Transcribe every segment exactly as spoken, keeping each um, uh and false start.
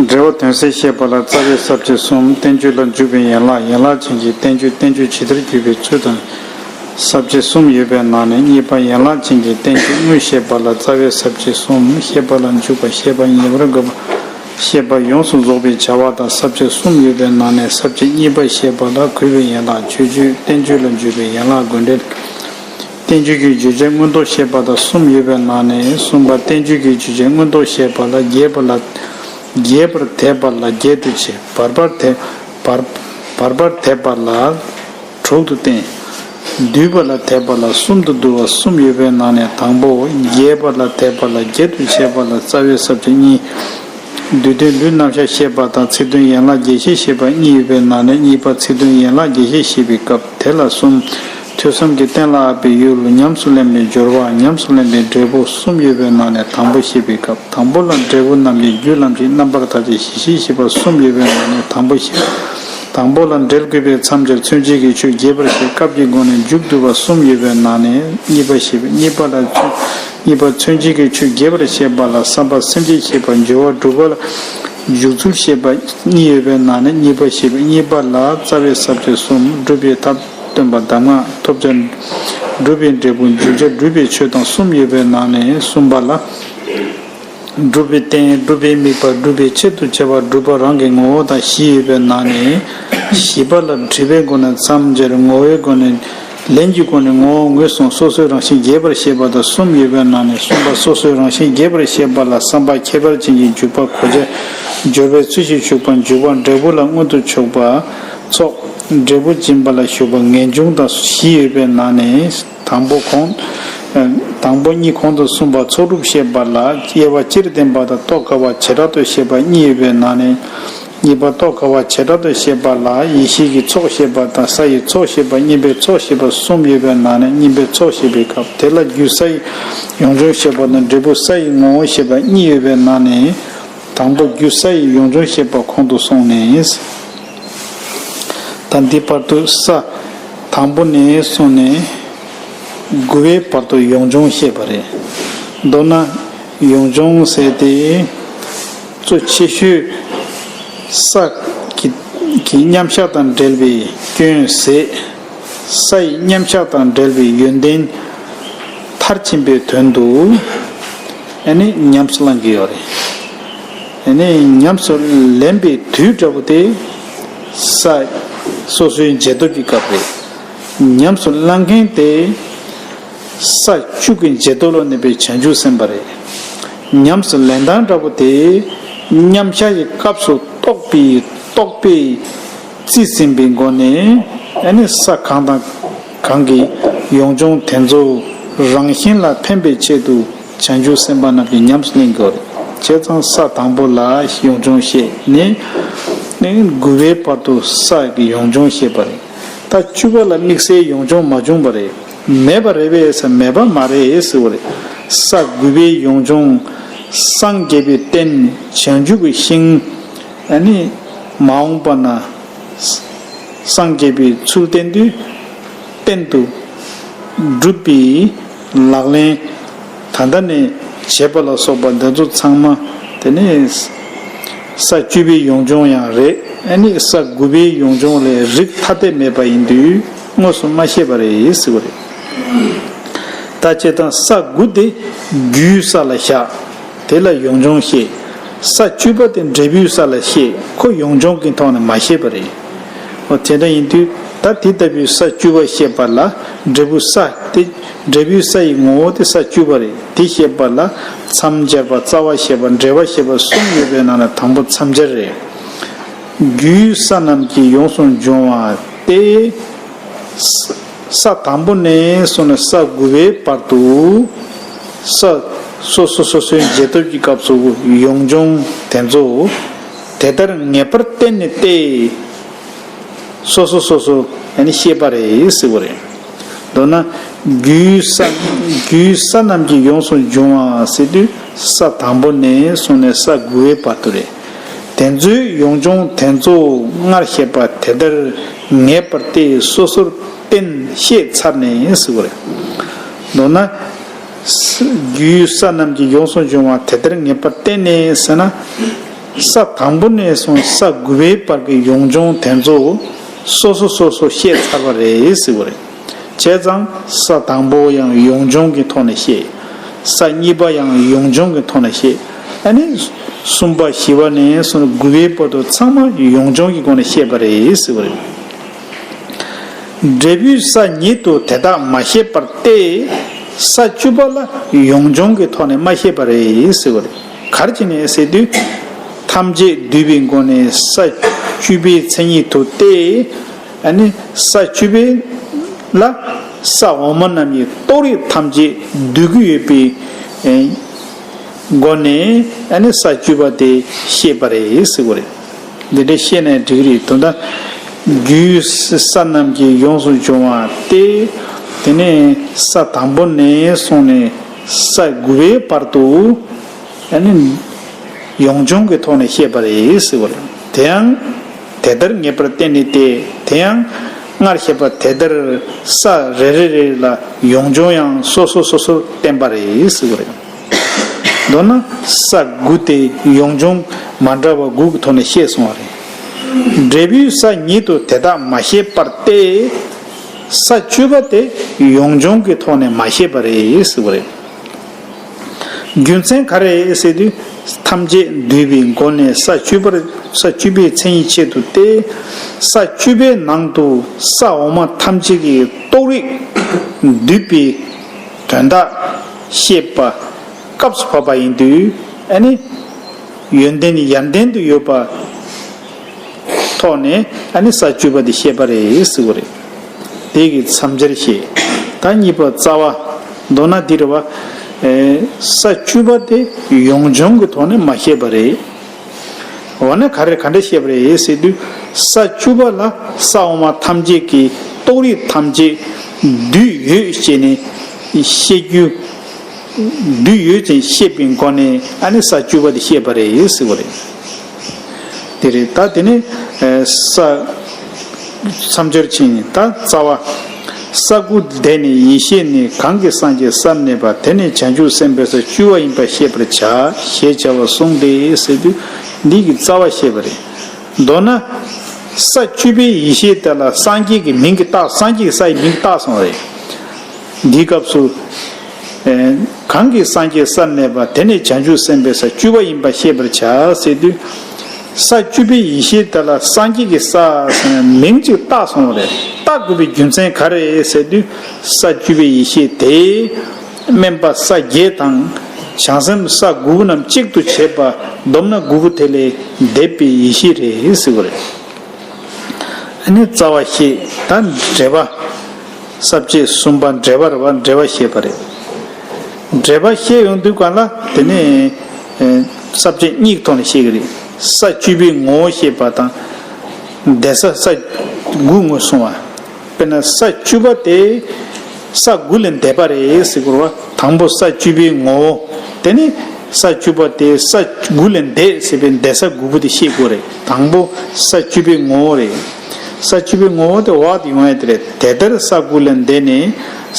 འབྲེལ་བ་དོན་གསལ་བཤད་པ་ལ་རྩ་བའི་ས་བཅད་གསུམ། བསྟན་བཅོས་ལ་འཇུག་པའི་ཡན་ལག་ཡན་ལག་ཅན་གྱི་བསྟན་བཅོས། བསྟན་བཅོས་ཇི་ལྟར་བརྒྱུད་པའི་ཚུལ་དང་། ས་བཅད་གསུམ་ཡོད་པའི་ནང་ནས་གཉིས་པ་ཡན་ལག་ཅན་གྱི་བསྟན་བཅོས་དངོས་བཤད་པ་ལ་རྩ་བའི་ས་བཅད་གསུམ། བཤད་པ་ལ་འཇུག་པ། བཤད་པ་ཉེ་བར་འགོད་པ། བཤད་པ་ཡོངས་སུ་རྫོགས་པའི་བྱ་བ་དང་ས་བཅད་གསུམ་ཡོད་པའི་ནང་ནས་ས་བཅད་གཉིས་པ་བཤད་པ་ལ་གུས་པའི་ཡན་ལག་ཆོས་སྤྱོད། བསྟན་བཅོས་ལ་འཇུག་པའི་ཡན་ལག་དགོས་འབྲེལ། བསྟན་བཅོས་ཀྱི་བརྗོད་བྱ་མངོན་རྟོགས་བཤད་པ་དང་གསུམ་ཡོད་པའི་ནང་ནས་གསུམ་པ་བསྟན་བཅོས་ཀྱི་བརྗོད་བྱ་མངོན་རྟོགས་བཤད་པ་ལ་རྒྱས་པ་ལ་རྒྱས་པར་དད་པ་ལ་བརྒྱད་དུ་ཕྱེ། བར་པར་དད་བར་བར་པར་དད་པ་ལ་དྲུག་ཏུ་བསྟན། བསྡུས་པ་ལ་དད་པ་ལ་གསུམ་དུ་བསྡུ་བ་གསུམ་ཡོད་པའི་ནང་ནས་དང་པོ་རྒྱས་པ་ལ་དད་པ་ལ་བརྒྱད་དུ་ཕྱེ་བ་ལ་རྩ་བའི་ས་བཅད་གཉིས། བསྡུས་དོན་ལུས་རྣམ་གཞག་བཤད་པ་དང་ཚིག་དོན་ཡན་ལག་རྒྱས་བཤད་བཤད་པ་གཉིས་ཡོད་པའི་ནང་ནས་གཉིས་པ་ཚིག་དོན་ཡན་ལག་རྒྱས་བཤད་བཤད་པའི་སྐབས་དེ་ལ་གསུམ། ཐོས་བསམ་གྱི་གཏན་ལ་དབབ་པའི་ཡུལ་ཉམས་སུ་ལེན་པའི་སྦྱོར་བ། ཉམས་སུ་ལེན་པའི་འབྲས་བུ་གསུམ་ཡོད་པའི་ནང་ནས་དང་པོ་བཤད་པའི་སྐབས་དང་པོ་ལ་འབྲས་བུ་རྣམས་ཀྱི་རྒྱུ་ལམ་གྱི་རྣམ་པར་ཐར་བྱེད་གཞི་ཤེས་བཤད་པ་གསུམ་ཡོད་པའི་ནང་ནས་དང་པོ་བཤད། དང་པོ་ལ་འབྲེལ་དགོས་པའི་མཚམས་སྦྱར་མཚོན་བྱེད་ཀྱི་ཆོས་རྒྱས་པར་བཤད་སྐབས་ཀྱི་སྒོ་ནས་མཇུག་བསྡུ་བ་གསུམ་ཡོད་པའི་ནང་ནས་གཉིས་པ་བཤད་པ། གཉིས་པ་ལ་མཚོན་གཉིས་པ་མཚོན་བྱེད་ཀྱི་ཆོས་རྒྱས་པར་བཤད་པ་ལ་བསམ་པ་སེམས་བསྐྱེད་བཤད་པ། སྦྱོར་བ་སྒྲུབ་པ་ལ་འཇུག་ཚུལ་བཤད་པ་གཉིས་ཡོད་པའི་ནང་ནས་གཉིས་པ་བཤད་པ། གཉིས་པ་ལ་རྩ་བའི་ས་བཅད་གསུམ། སྒྲུབ་པའི་ཐབས་སྟོན་པ་གདམས་ངག་ཐོབ་བྱ། སྒྲུབ་པའི་འབྲས་བུ་འཇུག་བྱ་སྒྲུབ་པའི་ཆོས་དང་གསུམ་ཡོད་པའི་ནང་ནས་གསུམ་པ་ལ། སྒྲུབ་པའི་རྟེན། སྒྲུབ་པའི་དམིགས་པ། སྒྲུབ་པའི་ཆེད་དུ་བྱ་བ་སྒྲུབ་པ་རང་གི་ངོ་བོ་དང་བཞི་ཡོད་པའི་ནང་ནས་བཞི་པ་ལ་དྲི་བའི་སྒོ་ནས་མཚམས་སྦྱར། ངོ་བོའི་སྒོ་ནས་ལན་གྱི་སྒོ་ནས་ངོ་བོ་ངོས་བཟུང་སོ་སོའི་རང་བཞིན་རྒྱས་པར་བཤད་པ་དང་གསུམ་ཡོད་པའི་ནང་ནས་གསུམ་པ་སོ་སོའི་རང་བཞིན་རྒྱས་པར་བཤད་པ་ལ་བསམ་པ་ཁྱད་པར་ཅན་གྱི་འཇུག་པ་གོ་བྱ། སྦྱོར་བའི་ཚུལ་གཞིར་ཞུགས་པ། འཇུག་པ་འབྲས་བུ་ལ་མངོན་དུ་ཕྱོགས་པ། ཚོགས་འབྲས་བུ་འབྱིན་པ་ལ་ཞུགས་པ། ངེས་འབྱུང་དང་བཞི་ཡོད་པའི་ནང་ནས། དང་པོ་གོང་། དང་པོ་གཉིས་གོང་དུ་གསུངས་པ་ཚོགས་སྒྲུབ་བཤད་པ་ལ་དབྱེ་བ་སྤྱིར་བསྟན་པ་དང་རྟོགས་དཀའ་བ་བྱེ་བྲག་ཏུ་བཤད་པ་གཉིས་ཡོད་པའི་ནང་ནས། གཉིས་པ་རྟོགས་དཀའ་བ་བྱེ་བྲག་ཏུ་བཤད་པ་ལ་ཡེ་ཤེས་ཀྱི་ཚོགས་བཤད་པ་དང་ས་ཡི་ཚོགས་བཤད་པ། སྙིམ་པའི་ཚོགས་བཤད་པ་གསུམ་ཡོད་པའི་ནང་ནས་སྙིམ་པའི་ཚོགས་བཤད་པའི་སྐབས་དེ་ལ་རྒྱུ་ས་ཡི་ཡོངས་སྦྱོང་བཤད་པ་དང་འབྲས་བུ་ས་ཡི་ངོ་བོ་བཤད་པ་གཉིས་ཡོད་པའི་ནང་ནས། དང་པོ་རྒྱུ་ས་ཡི་ཡོངས་སྦྱོང་བཤད་པ་གོང་དུ་སོང་ནས། ད་འདི་བར་དུ་ས་དང་པོ་ནས་བཟུང་ནས་དགུ་པའི་བར་དུ་ཡོངས་སྦྱོང་བཤད་པ་རེད། མདོར་ན་ཡོངས་སྦྱོང་ཟེར་ཏེ་གཙོ་ཆེ་ཤོས་ས་ཀྱི་ཀྱི་མཉམ་བཞག་དང་འབྲེལ་བའི་སྐྱོན་ཟད། ས་ཡི་མཉམ་བཞག་དང་འབྲེལ་བའི་ཡོན་ཏན་མཐར་ཕྱིན་པའི་དོན་དུ་ཨ་ནི་ཉམས་སུ་བླང་གི་ཡོད་རེད། ཨ་ནི་ཉམས་སུ་ལེན་པའི་དུས་འདྲ་པོ་དེ་ས་སོ་སོའི་འབྱེད་སྟོབས་ཀྱི་སྐབས་རེད། ཉམས་སུ་བླང་མཁན་དེ་ས་བཅུ་གི་འབྱེད་སྟོབས་ལ་གནས་པའི་བྱང་ཆུབ་སེམས་དཔའ་རེད། ཉམས་སུ་ལེན་སྟངས་འདྲ་པོ་དེ་མཉམ་བཞག་གི་སྐབས་སུ་རྟོགས་པའི་རྟོགས་པས་རྩིས་ཟིན་པའི་སྒོ་ནས་ཨ་ནི་ས་གང་དང་གང་གི་ཡོངས་སྦྱོང་དེ་ཚོ་རང་བཞིན་ལ་ཕན་པའི་ཆེད་དུ་བྱང་ཆུབ་སེམས་དཔའ་རྣམས་ཀྱིས་ཉམས་སུ་ལེན་དགོས་རེད། བྱས་ཙང་ས་དང་པོ་ལ་ཡོངས་སྦྱོང་བཤད་ནས་ནས་དགུ་པའི་བར་དུ་ས་ཀྱི་ཡོངས་སྦྱོང་བཤད་པ་རེད། ད་བཅུ་པ་ལ་དམིགས་བསལ་ཡོངས་སྦྱོང་མ་བྱུང་བ་རེད། མེད་པ་རེད་པས་ཟེར་མེད་པ་མ་རེད་ཟེར་བ་རེད། ས་དགུ་པའི་ཡོངས་སྦྱོང་སངས་རྒྱས་པའི་རྟེན་བྱང་ཆུབ་ཀྱི་ཤིང་ཨ་ནི་མ་འོངས་པ་ན་སངས་རྒྱས་པའི་ཚུལ་བསྟན་དུས་བསྟན་དུ་སྒྲུབ་པའི་ལག་ལེན་ད་ལྟ་ནས་བྱེད་པ་ལ་སོགས་པ་འདི་ཚོ་ཚང་མ་དེ་ནས་ས་བཅུ་པའི་ཡོངས་སྦྱོང་ཡང་རེད། ཨ་ནི་ས་དགུ་པའི་ཡོངས་སྦྱོང་ལས་རིགས་ཐ་དད་མེད་པ་ཡིན་དུས་དངོས་སུ་མ་བཤད་པ་རེད་ཟེར་བ་རེད། ད་བྱས་ཙང་ས་དགུ་དེ་རྒྱུའི་ས་ལ་བཞག་དེ་ལ་ཡོངས་སྦྱོང་བཤད། ས་བཅུ་པ་དེ་འབྲས་བུའི་ས་ལ་བཤད། ཁོ་ཡོངས་སྦྱོང་གི་ཐོག་ནས་མ་བཤད་པ་རེད། འོ་དེ་འདྲ་ཡིན་དུས་ད་དེ་ལྟ་བུའི་ས་བཅུ་པ་བཤད་པ་ལ་འབྲས་བུ་ས་དེ་འབྲས་བུའི་ས་ཡི་ངོ་བོ་དེ་ས་བཅུ་པ་རེད། དེ་བཤད་པ་ལ་མཚམས་སྦྱར་བ་རྩ་བ་བཤད་པ་འབྲེལ་བ་བཤད་པ་གསུམ་ཡོད་པའི་ནང་ནས་དང་པོ་མཚམས་སྦྱར་རེད། རྒྱུའི་ས་རྣམས་ཀྱིས་ཡོངས་སུ་འབྱུང་བ་སྟེ། ས་དང་པོ་ནས་བཟུང་ནས་ས་དགུ་པའི་བར་དུ་ས་སོ་སོ་སོ་སོའི་འབྱེད་སྟོབས་ཀྱི་སྐབས་སུ་ཡོངས་སྦྱོང་དེ་ཚོ་དེ་ལྟར་ངེས་པར་བསྟན་ནས་ཏེ། སོ་སོ་སོ་སོ་ཡང་ནི་ཤེས་པ་རེད་ཟེར་བ་རེད། མདོར་ན་རྒྱུའི་ས་རྒྱུའི་ས་རྣམས་ཀྱིས་ཡོངས་སུ་འབྱུང་བ་ཟེར་དུས་ས་དང་པོ་ནས་བཟུང་ནས་ས་དགུ་པའི་བར་དུ་རེད། དེ་ཚོའི་ཡོངས་སྦྱོང་དེ་ཚོ་སྔར་བཤད་པ་དེ་ལྟར་ངེས་པར་ཏེ་སོ་སོར་བསྟན་བཤད་ཚར་ནས་ཟེར་བ་རེད། མདོར་ན། རྒྱུའི་ས་རྣམས་ཀྱིས་ཡོངས་སུ་འབྱུང་བ་དེ་ལྟར་ངེས་པར་བསྟན་ནས་ཟེར་ན། ས་དང་པོ་ནས་བཟུང་ས་དགུ་པའི་བར་གྱི་ཡོངས་སྦྱོང་དེ་ཚོ་སོ་སོ་སོ་སོ་བཤད་ཚར་བ་རེད་ཟེར་བ་རེད། བྱས་ཙང་ས་དང་པོ་ཡང་ཡོངས་སྦྱོང་གི་ཐོག་ནས་བཤད། ས་གཉིས་པ་ཡང་ཡོངས་སྦྱོང་གི་ཐོག་ནས་བཤད། ཨ་ནི་གསུམ་པ་བཞི་པ་ནས་བཟུང་དགུ་པའི་བར་དུ་ཚང་མ་ཡོངས་སྦྱོང་གི་སྒོ་ནས་བཤད་པ་རེད་ཟེར་བ་རེད། འབྲས་བུའི་ས་ཉིད་དུ་དེ་དག་མ་བཤད་པར་ཏེ། ས་བཅུ་པ་ལ་ཡོངས་སྦྱོང་གི་ཐོག་ནས་མ་བཤད་པ་རེད་ཟེར་བ་རེད། ག་རེ་བྱས་ནས་ཟེར་དུས། ཐམས་ཅད་འདུས་པའི་སྒོ་ནས་ས་བཅུ་པའི་མཚན་ཉིད་དུ་སྟེ། ཨ་ནི་ས་བཅུ་པའི་ལ་ས་འོག་མ་རྣམས་ཀྱི་རྟོགས་རིགས་ཐམས་ཅད་འདུས་ཀྱི་ཡོད་པའི་སྒོ་ནས་ཨ་ནི་ས་བཅུ་པ་དེ་བཤད་པ་རེད་ཟེར་བ་རེད། འདི་འདྲ་བཤད་ནས་འགྲིག་གི་རེད། དོན་དག་རྒྱུའི་ས་རྣམས་ཀྱིས་ཡོངས་སུ་སྦྱོང་བ་སྟེ། དེ་ནས་ས་དང་པོ་ནས་བཟུང་ནས་ས་དགུ་པའི་བར་དུ་ཨ་ནི་ཡོངས་སྦྱོང་གི་ཐོག་ནས་བཤད་པ་རེད་ཟེར་བ་རེད། དེ་ཡང་དེ་ལྟར་ངེས་པར་བསྟན་ནས་ཏེ། དེ་ཡང་སྔར་བཤད་པ་དེ་ལྟར་ས་རེ་རེ་རེ་ལ་ཡོངས་སྦྱོང་ཡང་སོ་སོ་སོ་སོར་བསྟན་པ་རེད་ཟེར་བ་རེད། མདོར་ན་ས་དགུ་སྟེ་ཡོངས་སྦྱོང་མ་འདྲ་བ་དགུ་གི་ཐོག་ནས་བཤད་སོང་བ་རེད། འབྲས་བུའི་ས་ཉིད་དུ་དེ་དག་མ་བཤད་པར་ཏེ། ས་བཅུ་པ་དེ་ཡོངས་སྦྱོང་གི་ཐོག་ནས་མ་བཤད་པ་རེད་ཟེར་བ་རེད། རྒྱུ་མཚན་ག་རེ་ཟེར་དུས། ཐམས་ཅད་འདུས་པའི་སྒོ་ནས་ས་བཅུ་པར་ས་བཅུ་པའི་མཚན་ཉིད་ཆེད་དུ་སྟེ། ས་བཅུ་པའི་ནང་དུ་ས་འོག་མ་ཐམས་ཅད་ཀྱི་རྟོགས་རིགས་འདུས་པའི་དོན་དག་བཤད་པ་སྐབས་སུ་བབ་པ་ཡིན་དུས། ཨ་ནི་ཡོན་ཏན་ཡར་ལྡན་དུ་ཡོད་པ་ཐོག་ནས་ཨ་ནི་ས་བཅུ་པ་དེ་བཤད་པ་རེད་ཟེར་བ་རེད། དེ་གི་མཚམས་སྦྱར་བཤད། ད་གཉིས་པ་རྩ་བ། མདོར་ན་འདི་རེད་བ། ཨེ། ས་བཅུ་པ་དེ་ཡོངས་སྦྱོང་གི་ཐོག་ནས་མ་བཤད་པ་རེད། འོ་ན་ག་རེ་ག་འདྲ་བཤད་པ་རེད་ཟེར་དུས། ས་བཅུ་པ་ལ་ས་འོག་མ་ཐམས་ཅད་ཀྱི་རྟོགས་རིགས་ཐམས་ཅད་འདུས་ཡོད་ཅེས་ནས་བཤད་རྒྱུ། འདུས་ཡོད་ཅེས་བཤད་པའི་སྒོ་ནས་ཨ་ནི་ས་བཅུ་པ་དེ་བཤད་པ་རེད་ཟེར་བ་རེད། དེ་རེད། ད་དེ་ནས་ས་མཚམས་སྦྱོར་ཕྱིན། ད་རྩ་བ། ས་དགུ་འདས་ནས་ཡེ་ཤེས་ནི་གང་གིས་སངས་རྒྱས་སར་གནས་པ་དེ་ནི་བྱང་ཆུབ་སེམས་དཔའི་ས་བཅུ་པ་ཡིན་པ་ཤེས་པར་བྱ་ཞེས་བྱ་བ་གསུངས་ཏེ་ཟེར་དུས། འདི་གི་རྩ་བ་བཤད་པ་རེད། མདོར་ན། ས་བཅུ་པའི་ཡེ་ཤེས་དེ་ལ་སངས་རྒྱས་ཀྱི་མིང་གིས་བཏགས། སངས་རྒྱས་ཀྱི་ས་ཡི་མིང་བཏགས་སོང་བ་རེད། འདིའི་སྐབས་སུ། ཨེ། གང་གིས་སངས་རྒྱས་སར་གནས་པ་དེ་ནི་བྱང་ཆུབ་སེམས་དཔའི་ས་བཅུ་པ་ཡིན་པ་ཤེས་པར་བྱ་ཟེར་དུས། ས་བཅུ་པའི་ཡེ་ཤེས་དེ་ལ་སངས་རྒྱས་ཀྱི་ས་ཟེར་ནས་མིང་གཅིག་བཏགས་སོང་བ་རེད། བཏགས་དགོས་པའི་རྒྱུ་མཚན་ག་རེ་ཟེར་དུས། ས་བཅུ་པའི་ཡེ་ཤེས་དེ། དམན་པ་ས་བརྒྱད་དང་། བྱང་སེམས་ས་དགུ་པོ་རྣམས་གཅིག་ཏུ་བྱེད་པ། བསྡོམས་ན་དགུ་པོ་དེ་ལས་འདས་པའི་ཡེ་ཤེས་རེད་ཟེར་བ་རེད། ཨ་ནི་རྩ་བ་བཤད། ད་འགྲེལ་པ། ས་བཅད་གསུམ་པ་འགྲེལ་པ་རེད་བ། འགྲེལ་པ་བཤད་པ་རེད། འགྲེལ་པ་བཤད་ཡོང་དུས་གང་ལ་དེ་ནས་ས་བཅད་གཉིས་ཀྱི་ཐོག་ནས་བཤད་ཀྱི་རེད། ས་བཅུ་པའི་ངོ་བོ་བཤད་པ་དང་། འདས་ས་ས་དགུ་ངོས་བཟུང་བ། དཔེར་ན་ས་བཅུ་པ་དེ་ས་དགུ་ལས་འདས་པ་རེད་ཟེར་དགོས་རེད་བ། དང་པོ་ས་བཅུ་པའི་ངོ་བོ། དེ་ནས་ས་བཅུ་པ་དེ་ས་དགུ་ལས་འདས་ཟེར་བའི་འདས་ས་དགུ་པོ་དེ་བཤད་དགོས་རེད། དང་པོ་ས་བཅུ་པའི་ངོ་བོ་རེད། ས་བཅུ་པའི་ངོ་བོ་དེ་འོག་ཏུ་ཡོང་ཡ་དེ་རེད། དེ་ལྟར་ས་དགུ་ལས་འདས་ནས་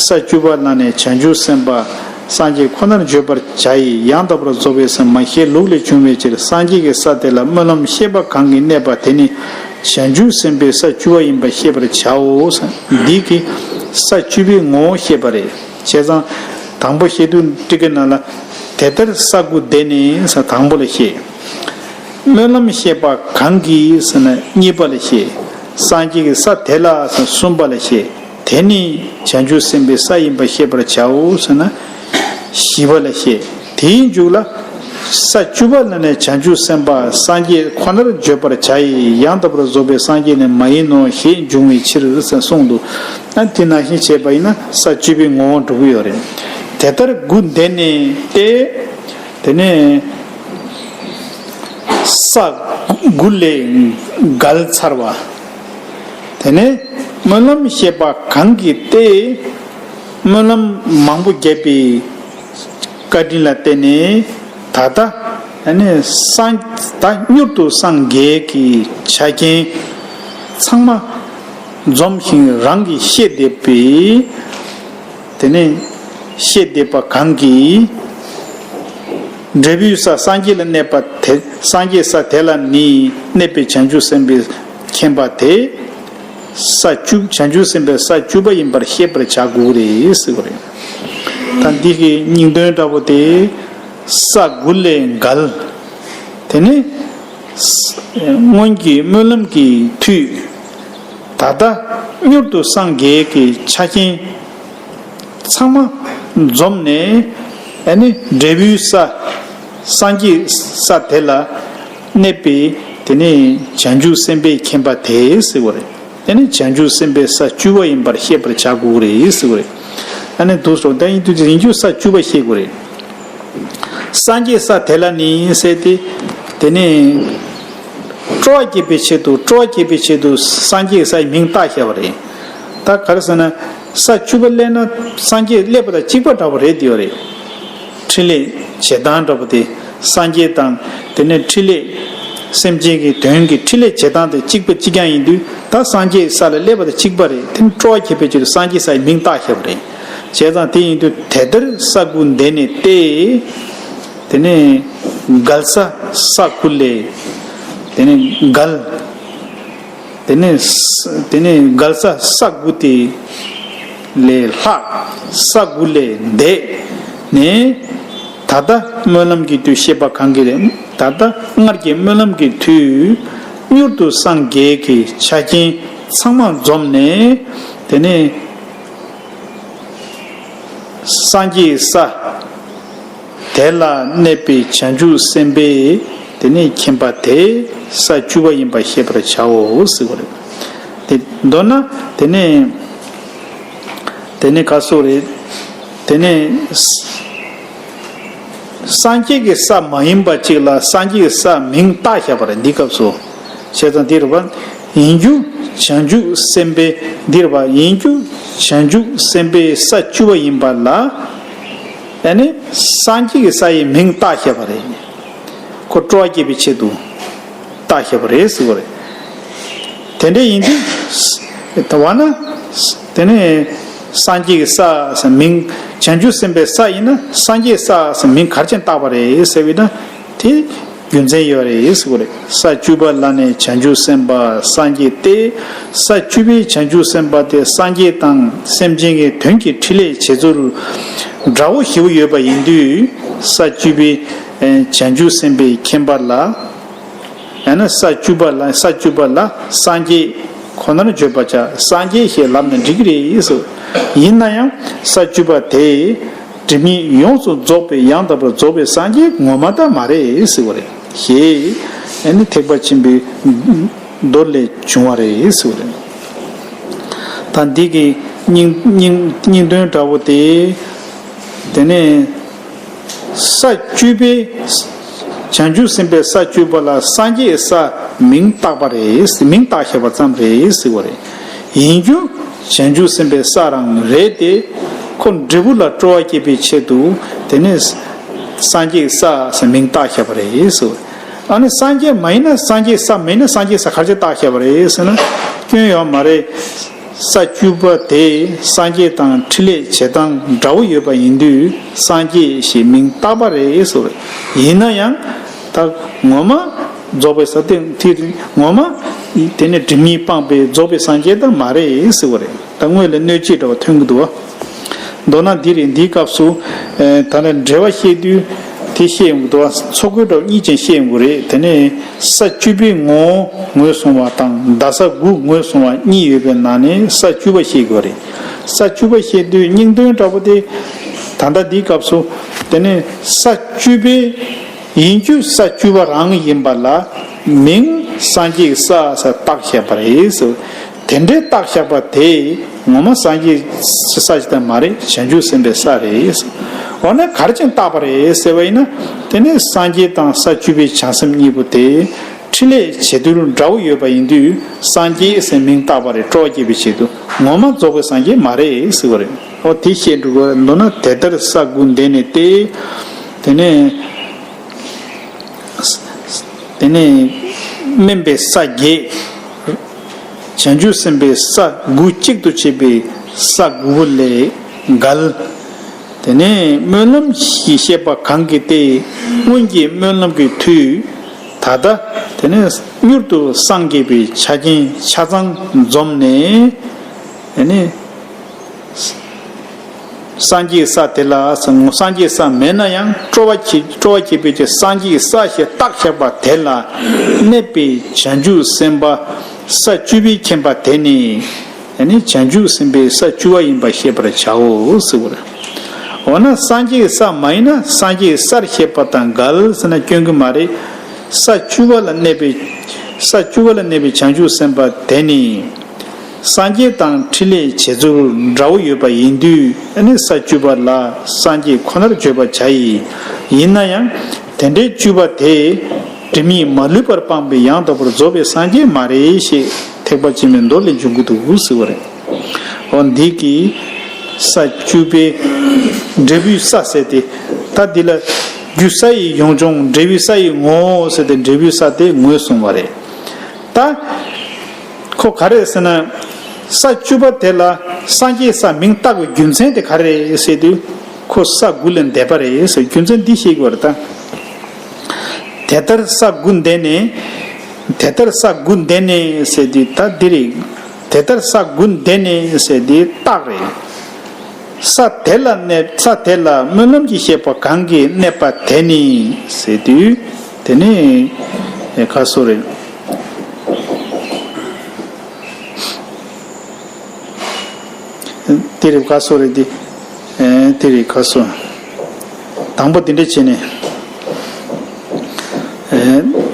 ས་བཅུ་པ་ལ་ནི་བྱང་ཆུབ་སེམས་དཔའ་སངས་རྒྱས་ཁོ་ནར་བརྗོད་པར་བྱ་ཡི། ཡང་དག་པར་རྫོགས་པའི་སངས་མ་ཤེས་ལུགས་ལས་བྱུང་བའི་ཕྱིར། སངས་རྒྱས་ཀྱི་ས་དེ་ལ་སྨོན་ལམ་བཤད་པ་གང་གིས་གནས་པ་དེ་ནི་བྱང་ཆུབ་སེམས་དཔའི་ས་བཅུ་པ་ཡིན་པ་ཤེས་པར་བྱའོ། འདི་གིས་ས་བཅུ་པའི་ངོ་བོ་བཤད་པ་རེད། བྱས་ཙང་དང་པོ་བཤད་དུས་ཊཱི་ཀའི་ནང་ལ་དེ་ལྟར་ས་དགུ་འདས་ནས་ས་དང་པོ་ལ་བཤད། སྨོན་ལམ་བཤད་པ་གང་གིས་ཟེར་ན་གཉིས་པ་ལ་བཤད། སངས་རྒྱས་ཀྱི་ས་དེ་ལ་ཟེར་ན་གསུམ་པ་ལ་བཤད། དེ་ནི་བྱང་ཆུབ་སེམས་དཔའི་ས་ཡིན་པ་ཤེས་པར་བྱའོ་ཟེར་ན་བཞི་པ་ལ་བཤད། དེའི་མཇུག་ལ། ས་བཅུ་པ་ལ་ནི་བྱང་ཆུབ་སེམས་དཔའ་སངས་རྒྱས་ཁོ་ནར་བརྗོད་པར་བྱ་ཡི། ཡང་དག་པར་རྫོགས་པའི་སངས་རྒྱས་ནི་མ་ཡིན་ནོ་ཞེས་འབྱུང་བའི་ཕྱིར་ཟེར་གསུངས་འདུག་ཨ་དེ་ནང་བཞིན་བྱས་པ་ཡིན་ན་ས་བཅུ་པའི་ངོ་བོ་འགྲོ་གི་ཡོད་རེད། དེ་ལྟར་དགུ་འདས་ནས་ཏེ། དེ་ནས་ས་དགུ་ལས་འགལ་ཚར་བ། དེ་ནས་སྨོན་ལམ་བཤད་པ་གང་གིས་ཏེ། སྨོན་ལམ་མང་པོ་བརྒྱབ་པའི་བཀའ་དྲིན་ལ་བརྟེན་ནས་ད་ལྟ་ཨ་ནི་སངས་ད་མྱུར་དུ་སངས་རྒྱས་ཀྱི་ཆ་རྐྱེན་ཚང་མ་འཛོམས་ཤིང་རང་གིས་ཤེས་བསྡད་པའི། དེ་ནས་ཤེས་བསྡད་པ་གང་གིས། འབྲས་བུའི་ས་སངས་རྒྱས་ལ་གནས་པ་དེ། སངས་རྒྱས་ས་དེ་ལ་ནི་གནས་པའི་བྱང་ཆུབ་སེམས་དཔའི་མཁྱེན་པ་དེ། ས་བཅུ། བྱང་ཆུབ་སེམས་དཔའི་ས་བཅུ་པ་ཡིན་པར་ཤེས་པར་བྱ་དགོས་རེད་ཟེར་བ་རེད། ད་འདི་གི་སྙིང་དོན་འདྲ་པོ་དེ། ས་དགུ་ལས་འགལ། དེ་ནི་སྔོན་གྱི་སྨོན་ལམ་གྱི་མཐུས། ད་ལྟ་མྱུར་དུ་སངས་རྒྱས་ཀྱི་ཆ་རྐྱེན་ཚང་མ་འཛོམས་ནས། ཨ་ནི་འབྲས་བུའི་ས། སངས་རྒྱས་ས་དེ་ལ་གནས་པའི་དེ་ནི་བྱང་ཆུབ་སེམས་དཔའི་མཁྱེན་པ་དེ་ཟེར་བ་རེད། དེ་ནི་བྱང་ཆུབ་སེམས་དཔའི་ས་བཅུ་པ་ཡིན་པར་ཤེས་པར་བྱ་དགོས་རེད་ཟེར་བ་རེད། ཨ་ནི་འདུག་སོ། ད་ཡིན་དུས་ཡིན་རྒྱུ་ས་བཅུ་པ་ཤེས་དགོས་རེད། སངས་རྒྱས་ས་དེ་ལ་ནི་ཟེར་ཏེ། དེ་ནི་སྤྲོ་བ་སྐྱེད་པའི་ཆེད་དུ། སྤྲོ་བ་སྐྱེད་པའི་ཆེད་དུ་སངས་རྒྱས་སའི་མིང་བཏགས་བཞག་པ་རེད། ད་ག་རེ་ཟེར་ན། ས་བཅུ་པ་སླེབས་ན་སངས་རྒྱས་སླེབས་པ་དང་གཅིག་པ་འདྲ་པོ་རེད་དེ་ཡོད་རེད། འཕྲིན་ལས་བྱེད་སྟངས་འདྲ་པོ་དེ། སངས་རྒྱས་དང་དེ་ནས་འཕྲིན་ལས། སེམས་ཅན་གྱི་དོན་གྱི་འཕྲིན་ལས་བྱེད་སྟངས་དེ་གཅིག་པ་གཅིག་རྐྱང་ཡིན་དུས། ད་སངས་རྒྱས་ས་ལ་སླེབས་པ་དང་གཅིག་པ་རེད། དེ་ནི་སྤྲོ་བ་སྐྱེད་པའི་ཕྱིར་སངས་རྒྱས་སའི་མིང་བཏགས་བཞག་པ་རེད། བྱས་ཙང་དེ་ཡིན་དུས་དེ་ལྟར་ས་དགུ་འདས་ནས་ཏེ། དེ་ནས་འགལ་ས་ས་དགུ་ལས། དེ་ནས་འགལ། དེ་ནས་ས། དེ་ནས་འགལ་ས་ས་དགུ་དེ་ལས་ལྷག་ས་དགུ་ལས་འདས་ནས། ད་ལྟ་སྨོན་ལམ་གྱི་དུས་བཤད་པ་གང་གི་རེད། ད་ལྟ་སྔར་གྱི་སྨོན་ལམ་གྱི་དུས་མྱུར་དུ་སངས་རྒྱས་ཀྱི་ཆ་རྐྱེན་ཚང་མ་འཛོམས་ནས། དེ་ནས་སངས་རྒྱས་ས་དེ་ལ་གནས་པའི་བྱང་ཆུབ་སེམས་དཔའི་དེ་ནས་མཁྱེན་པ་དེ་ས་བཅུ་པ་ཡིན་པ་ཤེས་པར་བྱའོ་ཟེར་བ་རེད། དེ་མདོར་ན་དེ་ནས། དེ་ནས་ག་སོགས་རེད། དེ་ནས་སངས་རྒྱས་ཀྱི་ས་མ་ཡིན་པ་ཅིག་ལ་སངས་རྒྱས་ཀྱི་ས་མིང་བཏགས་བཞག་པ་རེད། འདི་སྐབས་སུ། བྱས་ཙང་འདིར་བ། ཡིན་རྒྱུ་བྱང་ཆུབ་སེམས་དཔའི། འདིར་བ། ཡིན་རྒྱུ་བྱང་ཆུབ་སེམས་དཔའི་ས་བཅུ་པ་ཡིན་པ་ལ། ཨ་ནི་སངས་རྒྱས་ཀྱི་ས་ཡི་མིང་བཏགས་བཞག་པ་རེད། ཁོ་སྤྲོ་བ་སྐྱེད་པའི་ཆེད་དུ་བཏགས་བཞག་པ་རེད་ཟེར་བ་རེད། དེ་འདྲ་ཡིན་དུས། ད་བ་ན། དེ་ནས་སངས་རྒྱས་ཀྱི་ས་ཟེར་མིང་། བྱང་ཆུབ་སེམས་དཔའི་ས་ཡིན་ན་སངས་རྒྱས་ས་ཟེར་མིང་ག་རེ་བྱས་བཏགས་པ་རེད་ཟེར་བས་ན། དེ་རྒྱུ་མཚན་ཡོད་རེད་ཟེར་བ་རེད། ས་བཅུ་པ་ལ་ནི་བྱང་ཆུབ་སེམས་དཔའ་སངས་རྒྱས་ཏེ། ས་བཅུ་པའི་བྱང་ཆུབ་སེམས་དཔའ་དེ་སངས་རྒྱས་དང་སེམས་ཅན་གྱི་དོན་གྱི་འཕྲིན་ལས་བྱེད་ཚུལ་འདྲ་བོ་ཞེ་པོ་ཡོད་པ་ཡིན་དུས། ས་བཅུ་པའི་བྱང་ཆུབ་སེམས་དཔའི་མཁྱེན་པ་ལ། ཡང་ན་ས་བཅུ་པ་ལ། ས་བཅུ་པ་ལ་སངས་རྒྱས་ཁོ་ནར་བརྗོད་པར་བྱ། སངས་རྒྱས་ཞེས་ལབ་ན་འགྲིག་གི་རེད་ཟེར། ཡིན་ན་ཡང་ས་བཅུ་པ་དེ་སྒྲིབ་གཉིས་ཡོངས་སུ་རྫོགས་པའི་ཡང་དག་པར་རྫོགས་པའི་སངས་རྒྱས་ངོ་མ་དག་མ་རེད་ཟེར་བ་རེད། ཞེས་ཨ་ནི་ཐེག་པ་ཆེན་པོའི་མདོ་ལས་བྱུང་བ་རེད་ཟེར་བ་རེད། ད་འདི་གི་སྙིང་སྙིང་སྙིང་དོན་འདྲ་བོ་དེ། དེ་ནས། ས་བཅུ་པའི། བྱང་ཆུབ་སེམས་དཔའི་ས་བཅུ་པ་ལ་སངས་རྒྱས་ས་མིང་བཏགས་པ་རེད། མིང་བཏགས་བཞག་པ་ཙམ་རེད་ཟེར་བ་རེད། ཡིན་རྒྱུ་བྱང་ཆུབ་སེམས་དཔའི་ས་རང་རེད་དེ། ཁོ་འབྲས་བུ་ལ་སྤྲོ་བ་སྐྱེད་པའི་ཆེད་དུ་དེ་ནས་སངས་རྒྱས་ས་ཟེར་མིང་བཏགས་བཞག་པ་རེད་ཟེར་བ་རེད། ཨ་ནི་སངས་རྒྱས་མ་ཡིན་ན་སངས་རྒྱས་ས་མིན་ན་སངས་རྒྱས་ས་ག་རེ་བྱས་བཏགས་བཞག་པ་རེད་ཟེར་ན། སྐྱོན་ཡོད་མ་རེད། ས་བཅུ་པ་དེ་སངས་རྒྱས་དང་འཕྲིན་ལས་བྱེད་སྟངས་འདྲ་བོ་ཡོད་པ་ཡིན་དུས་སངས་རྒྱས་ཞེས་མིང་བཏགས་པ་རེད་ཟེར་བ་རེད། ཡིན་ན་ཡང་ད་ངོ་མ་རྫོགས་པའི་ས་སྟེང་དེ་ངོ་མ་དེ་ནི་སྒྲིབ་གཉིས་སྤངས་པའི་རྫོགས་པའི་སངས་རྒྱས་དག་མ་རེད་ཟེར་བ་རེད། ད་དངོས་ལ་གནོད་བྱེད་འདྲ་བ་ཐོན་གྱི་འདུག་བ། མདོར་ན་འདི་རེད། འདིའི་སྐབས་སུ་ད་ནི་འགྲེལ་བ་བཤད་དུས་དེ་བཤད་ཡོང་གི་འདུག་བ། ཚོགས་ཀུན་འདྲ་བ་གཉིས་ཀྱང་བཤད་ཡོང་གི་རེད། དེ་ནས་ས་བཅུ་པའི་ངོ་བོ་ངོས་བཟུང་བ་དང་ཟླ་ས་དགུ་ངོས་བཟུང་བ་གཉིས་ཡོད་པའི་ནང་ནས་ས་བཅུ་པ་བཤད་དགོས་རེད། ས་བཅུ་པ་བཤད་དུས་སྙིང་དོན་འདྲ་པོ་དེ། ད་ལྟ་འདིའི་སྐབས་སུ་དེ་ནས་ས་བཅུ་པའི་ཡིན་རྒྱུ་ས་བཅུ་པ་རང་ཡིན་པ་ལ་མིང་སངས་རྒྱས་ས་ཟེར་བཏགས་བཞག་པ་རེད་ཟེར། དེ་འདྲའི་བཏགས་བཞག་པ་དེ་ངོ་མ་སངས་རྒྱས་ས་ཞིག་ད་མ་རེད། བྱང་ཆུབ་སེམས་དཔའི་ས་རེད། འོ་ན་ག་རེ་བྱས་བཏགས་པ་རེད་ཟེར་བ་ཡིན་ན། དེ་ནི་སངས་རྒྱས་དང་ས་བཅུ་པའི་བྱང་སེམས་གཉིས་པོ་དེ་འཕྲིན་ལས་བྱེད་དུས་འདྲ་བོ་ཡོད་པ་ཡིན་དུས་སངས་རྒྱས་ཟེར་མིང་བཏགས་པ་རེད། སྤྲོ་བ་སྐྱེད་པའི་ཆེད་དུ། ངོ་མ་རྫོགས་པའི་སངས་རྒྱས་མ་རེད་ཟེར་བ་རེད། འོ་དེ་བཤད་འགྲོ་དགོས། མདོར་ན་དེ་ལྟར་ས་དགུ་འདས་ནས་ཏེ། དེ་ནས། དེ་ནས་དམན་པའི་ས་བརྒྱད། བྱང་ཆུབ་སེམས་དཔའི་ས་དགུ་གཅིག་ཏུ་བྱས་པའི་ས་དགུ་པོ་ལས་འགལ། དེ་ནས་སྨོན་ལམ་ཞེས་བཤད་པ་གང་གིས་ཏེ། སྔོན་གྱི་སྨོན་ལམ་གྱི་མཐུས། ད་ལྟ་དེ་ནས་མྱུར་དུ་སངས་རྒྱས་པའི་ཆ་རྐྱེན་ཆ་ཚང་འཛོམས་ནས། དེ་ནས་སངས་རྒྱས་ས་དེ་ལ། སངས་རྒྱས་ས་མེད་ན་ཡང་སྤྲོ་བ་སྐྱེ། སྤྲོ་བ་སྐྱེད་པའི་ཆེད་སངས་རྒྱས་ས་ཞེས་བཏགས་བཞག་པ་དེ་ལ་གནས་པའི་བྱང་ཆུབ་སེམས་དཔའ་ས་བཅུ་པའི་མཁྱེན་པ་དེ་ནི། དེ་ནི་བྱང་ཆུབ་སེམས་དཔའི་ས་བཅུ་པ་ཡིན་པ་ཤེས་པར་བྱའོ་ཟེར་བ་རེད། འོ་ན་སངས་རྒྱས་ས་མ་ཡིན་ན་སངས་རྒྱས་སར་བཤད་པ་དང་འགལ་ཟེར་ན་སྐྱོན་གྱི་མ་རེད། ས་བཅུ་པ་ལ་གནས་པའི། ས་བཅུ་པ་ལ་གནས་པའི་བྱང་ཆུབ་སེམས་དཔའ་དེ་ནི། སངས་རྒྱས་དང་ཕྲིན་ལས་བྱེད་ཚུལ་འདྲ་བོ་ཡོད་པ་ཡིན་དུས། ཨ་ནི་ས་བཅུ་པ་ལ་སངས་རྒྱས་ཁོ་ནར་བརྗོད་པར་བྱ་ཡི། ཡིན་ན་ཡང་དེ་འདྲའི་བཅུ་པ་དེ་སྒྲིབ་གཉིས་མ་ལུས་པར་སྤངས་པའི་ཡང་དག་པར་རྫོགས་པའི་སངས་རྒྱས་མ་རེད་ཞེས་ཐེག་པ་ཆེན་པོའི་མདོ་ལས་འབྱུང་གི་འདུག་ཟེར་བ་རེད། འོ་འདི་གི་ས་བཅུ་པའི་འབྲས་བུའི་ས་ཟེར་ཏེ། ད་འདི་ལ་རྒྱུ་ས་ཡི་ཡོངས་སྦྱོང་འབྲས་བུའི་ས་ཡི་ངོ་བོ་ཟེར་ཏེ་འབྲས་བུའི་ས་དེ་ངོས་བཟུང་བ་རེད། ད། ཁོ་ག་རེ་ཟེར་ན། ས་བཅུ་པ་དེ་ལ་སངས་རྒྱས་ས་མིང་བཏགས་པའི་རྒྱུ་མཚན་དེ་ག་རེ་རེད་ཟེར་དུས། ཁོ་ས་དགུ་ལས་འདས་པ་རེད་ཟེར། རྒྱུ་མཚན་འདི་ཤེས་དགོས་རེད་ད། དེ་ལྟར་ས་དགུ་འདས་ནས། དེ་ལྟར་ས་དགུ་འདས་ནས་ཟེར་དུས་ད་འདི་རེད། དེ་ལྟར་ས་དགུ་འདས་ནས་ཟེར་དུས་རྟགས་རེད། ས་དེ་ལ་གནས། ས་དེ་ལ་སྨོན་ལམ་གྱི་བཤད་པ་གང་གིས་གནས་པ་དེ་ནི་ཟེར་དུས། དེ་ནི་ག་སོ་རེད། དེ་རེད་ག་སོ་རེད་དེ། དེ་རེད་ག་སོ། དང་པོ་དེ་འདྲ་བྱས་ནས།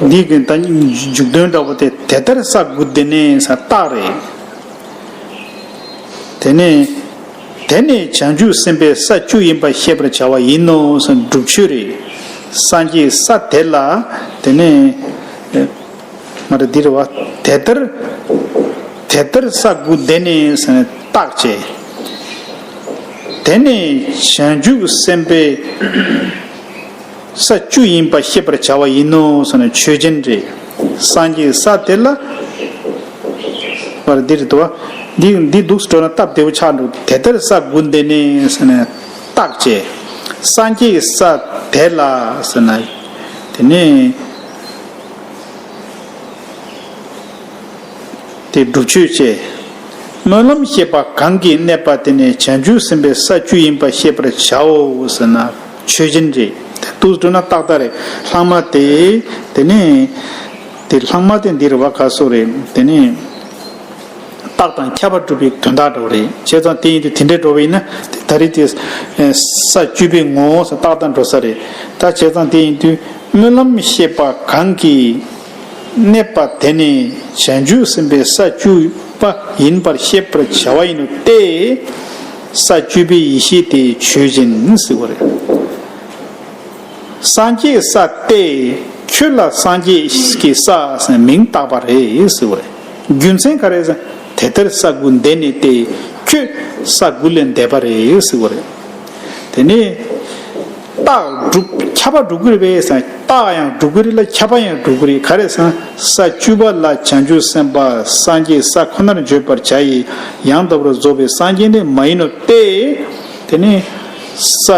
འདི་གི་ད་མཇུག་དོན་འདྲ་པོ་དེ། དེ་ལྟར་ས་དགུ་འདས་ནས་ཟེར་རྟགས་རེད། དེ་ནས། དེ་ནི་བྱང་ཆུབ་སེམས་དཔའི་ས་བཅུ་ཡིན་པ་ཤེས་པར་བྱ་བ་ཡིན་ནོ་ཟེར་སྒྲུབ་ཆོས་རེད། སངས་རྒྱས་ས་དེ་ལ། དེ་ནས། མ་རེད་འདི་རེད་བ། དེ་ལྟར། དེ་ལྟར་ས་དགུ་འདས་ནས་ཟེར་ནས་རྟགས་བྱས། དེ་ནི་བྱང་ཆུབ་སེམས་དཔའི་ས་བཅུ་ཡིན་པ་ཤེས་པར་བྱ་བ་ཡིན་ནོ་ཟེར་ནས་ཆོས་ཅན་རེད། སངས་རྒྱས་ས་དེ་ལ། བར་འདིར་དུ་བ། འདི་འདི་འདུག་སྤྲོ་ན་སྟབས་བདེ་བོ་ཆགས་འགྲོ། དེ་ལྟར་ས་དགུ་འདས་ནས་ཟེར་ནས་རྟགས་བྱས། སངས་རྒྱས་ས་དེ་ལ་ཟེར་ན། དེ་ནས། དེ་སྒྲུབ་ཆོས་བཅས། སྨོན་ལམ་བཤད་པ་གང་གིས་གནས་པ་དེ་ནི་བྱང་ཆུབ་སེམས་དཔའི་ས་བཅུ་ཡིན་པ་ཤེས་པར་བྱའོ་ཟེར་ན་ཆོས་ཅན་རེད། དེ་འདུག་སྤྲོ་ན་ཏག་ཏག་རེད། ལྷག་མ་དེ། དེ་ནས། དེ་ལྷག་མ་དེ་འདི་རེད་བ་ག་སོ་རེད། དེ་ནས། རྟགས་དང་ཁྱབ་པ་སྒྲུབ་པའི་དོན་དག་འགྲོ་བ་རེད། བྱས་ཙང་དེ་ཡིན་དུས་དེ་འདྲའི་འགྲོ་བ་ཡིན་ན། དེ་ད་རེས་དེ་ས་བཅུ་པའི་ངོ་བོ་ས་རྟགས་དང་འགྲོ་ས་རེད། ད་བྱས་ཙང་དེ་ཡིན་དུས་སྨོན་ལམ་བཤད་པ་གང་གིས་གནས་པ་དེ་ནི་བྱང་ཆུབ་སེམས་དཔའི་ས་བཅུ་པ་ཡིན་པར་ཤེས་པར་བྱ་བ་ཡིན་ནོ་སྟེ། ས་བཅུ་པའི་ཡེ་ཤེས་དེ་ཆོས་ཅན་ཟེར་བ་རེད། སངས་རྒྱས་ས་སྟེ། ཁྱོད་ལ་སངས་རྒྱས་ཀྱི་ས་ཟེར་མིང་བཏགས་པ་རེད་ཟེར་བ་རེད། རྒྱུ་མཚན་ག་རེ་ཟེར། དེ་ལྟར་ས་དགུ་འདས་ནས་ཏེ། ཁྱོད་ས་དགུ་ལས་འདས་པ་རེད་ཟེར་བ་རེད། དེ་ནས་རྟགས་སྒྲུབ་ཁྱབ་པ་སྒྲུབ་ཀྱི་རེད་པས་ཟེར། རྟགས་ཡང་སྒྲུབ་ཀྱི་རེད་ལ་ཁྱབ་པ་ཡང་སྒྲུབ་ཀྱི་རེད། ག་རེ་ཟེར། ས་བཅུ་པ་ལ་བྱང་ཆུབ་སེམས་དཔའ་སངས་རྒྱས་ས་ཁོ་ནར་བརྗོད་པར་བྱ་ཡི། ཡང་དག་པར་རྫོགས་པའི་སངས་རྒྱས་ནི་མ་ཡིན་ནོ་སྟེ། དེ་ནས་ས་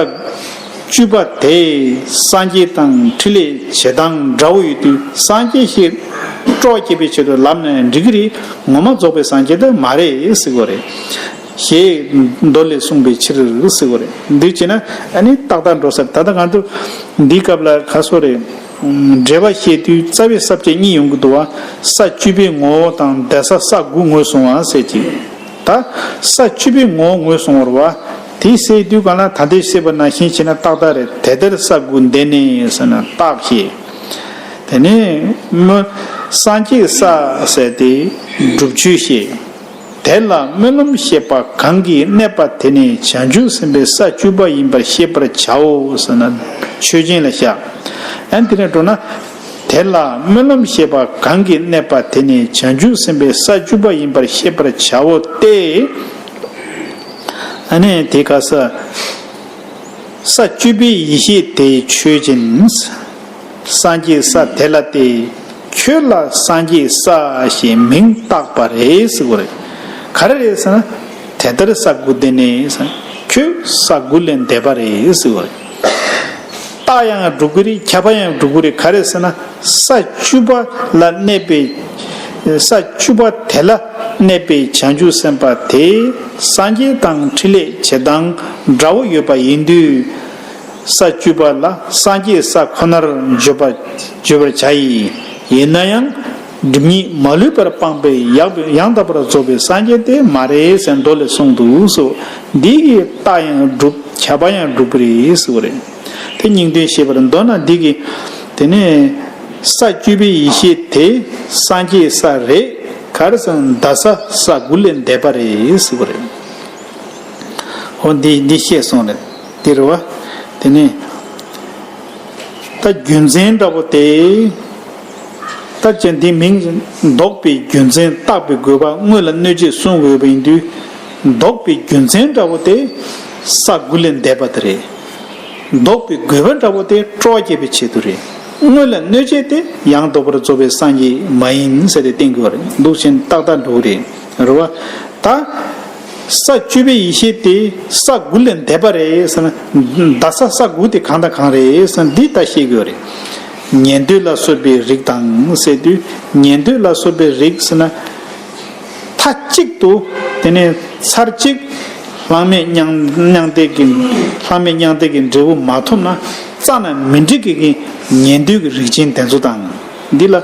བཅུ་པ་དེ་སངས་རྒྱས་དང་ཕྲིན་ལས་བྱེད་སྟངས་འདྲ་བོ་ཡོད་དུས་སངས་རྒྱས་ཞེས་སྤྲོ་བ་སྐྱེད་པའི་ཆེད་དུ་ལབ་ན་འགྲིག་གི་རེད། ངོ་མ་རྫོགས་པའི་སངས་རྒྱས་དེ་མ་རེད་ཟེར་གྱི་རེད། ཞེས་མདོ་ལས་གསུངས་པའི་ཕྱིར་ཟེར་གྱི་རེད། འདི་བྱས་ན་ཨ་ནི་ཏག་ཏག་འགྲོ་ས་རེད། ད་ལྟ་ང་ཚོ་འདིའི་སྐབས་ལ་ག་སོ་རེད། འགྲེལ་པ་བཤད་དུས་རྩ་བའི་ས་བཅད་གཉིས་ཡོང་གི་འདུག་བ། ས་བཅུ་པའི་ངོ་བོ་དང་འདས་ས་ས་དགུ་ངོས་བཟུང་བ་ཟེར་གྱི། ད་ས་བཅུ་པའི་ངོ་བོ་ངོས་བཟུང་བར་བ། དེ་ཟེར་དུས་གང་ལ་ད་ལྟའི་བཤད་པ་ནང་བཞིན་བྱས་ན་ཏག་ཏག་རེད། དེ་ལྟར་ས་དགུ་འདས་ནས་ཟེར་ན་རྟགས་ཞེས། དེ་ནས་སྨོན། སངས་རྒྱས་ས་ཟེར་ཏེ་སྒྲུབ་ཆོས་ཞེས། དེ་ལ་སྨོན་ལམ་བཤད་པ་གང་གིས་གནས་པ་དེ་ནི་བྱང་ཆུབ་སེམས་དཔའི་ས་བཅུ་པ་ཡིན་པར་ཤེས་པར་བྱའོ་ཟེར་ན་ཆོས་ཅན་ལ་བཞག། ཨ་ནི་དེ་ནས་འགྲོ་ན། དེ་ལ་སྨོན་ལམ་བཤད་པ་གང་གིས་གནས་པ་དེ་ནི་བྱང་ཆུབ་སེམས་དཔའི་ས་བཅུ་པ་ཡིན་པར་ཤེས་པར་བྱའོ་སྟེ། ཨ་ནི་དེ་ག་ས། ས་བཅུ་པའི་ཡེ་ཤེས་དེ་ཆོས་ཅན། སངས་རྒྱས་ས་དེ་ལ་སྟེ། ཁྱོད་ལ་སངས་རྒྱས་ས་ཞེས་མིང་བཏགས་པ་རེད་ཟེར་གྱི་རེད། ག་རེ་རེད་ཟེར་ན། དེ་ལྟར་ས་དགུ་འདས་ནས་ཟེར། ཁྱོད་ས་དགུ་ལས་འདས་པ་རེད་ཟེར་གྱི་རེད། རྟགས་ཡང་སྒྲུབ་ཀྱི་རེད། ཁྱབ་པ་ཡང་སྒྲུབ་ཀྱི་རེད། ག་རེ་ཟེར་ན། ས་བཅུ་པ་ལ་གནས་པའི། ས་བཅུ་པ་དེ་ལ་གནས་པའི་བྱང་ཆུབ་སེམས་དཔའ་དེ་སངས་རྒྱས་དང་ཕྲིན་ལས་བྱེད་སྟངས་འདྲ་བོ་ཡོད་པ་ཡིན་དུས། ས་བཅུ་པ་ལ་སངས་རྒྱས་ས་ཁོ་ནར་བརྗོད་པ། བརྗོད་པར་བྱ་ཡི། ཡིན་ན་ཡང་སྒྲིབ་གཉིས་མ་ལུས་པར་སྤངས་པའི་ཡག་ཡང་དག་པར་རྫོགས་པའི་སངས་རྒྱས་དེ་མ་རེད་ཟེར་མདོ་ལས་གསུངས་འདུག་གསུངས། འདི་གི་རྟགས་ཡང་སྒྲུབ། ཁྱབ་པ་ཡང་སྒྲུབ་པ་རེད་གསུངས་པ་རེད། དེ་སྙིང་དོན་བཤད་པར་མདོར་ན་འདི་གི། དེ་ནས་ས་བཅུ་པའི་ཡེ་ཤེས་དེ་སངས་རྒྱས་ས་རེད། ག་རེ་ཟེར་ན་ད་ས་ས་དགུ་ལས་འདས་པ་རེད་གསུངས་པ་རེད། འོ་འདི་འདི་བཤད་སོང་རེད། དེ་རེད་བ། དེ་ནས་ད་རྒྱུ་མཚན་འདྲ་པོ་དེ། ད་ཅི་འདི་མིང་ལྡོག་པའི་རྒྱུ་མཚན་བརྟག་པའི་དགོས་པ་སྔོན་ལ་གནོད་བྱེད་གསུངས་ཡོད་པ་ཡིན་དུས། ལྡོག་པའི་རྒྱུ་མཚན་འདྲ་པོ་དེ་ས་དགུ་ལས་འདས་པ་དེ་རེད། ལྡོག་པའི་དགོས་པ་འདྲ་པོ་དེ་སྤྲོ་བ་སྐྱེད་པའི་ཆེད་དུ་རེད། སྔོན་ལ་གནོད་བྱེད་དེ་ཡང་དག་པར་རྫོགས་པའི་སངས་རྒྱས་མ་ཡིན་ཟེར་ཏེ་བསྟན་དགོས་པ་རེད། འདུག་ཕྱིན་ཏག་ཏག་འགྲོ་གི་རེད། རེད་བ། ད། ས་བཅུ་པའི་ཡེ་ཤེས་དེ་ས་དགུ་ལས་འདས་པ་རེད་ཟེར་ན། ད་ས་ས་དགུ་དེ་གང་དང་གང་རེད་ཟེར་ན་འདི་ལྟ་ཤེས་དགོས་རེད། ཉན་ཐོས་ལ་སོགས་པའི་རིགས་དང་ཟེར་དུས། ཉན་ཐོས་ལ་སོགས་པའི་རིགས་ཟེར་ན། མཐའ་གཅིག་ཏུ། དེ་ནས་ཚར་གཅིག་ལྷག་མེད་མྱང་མྱང་འདས་ཀྱི། ལྷག་མེད་མྱང་འདས་ཀྱི་འབྲས་བུ་མ་ཐོབ་ན། རྩ་ནས་མི་འགྲིག་གི་ཉན་ཐོས་ཀྱི་རིགས་ཅན་དེ་ཚོ་དང་། འདི་ལ་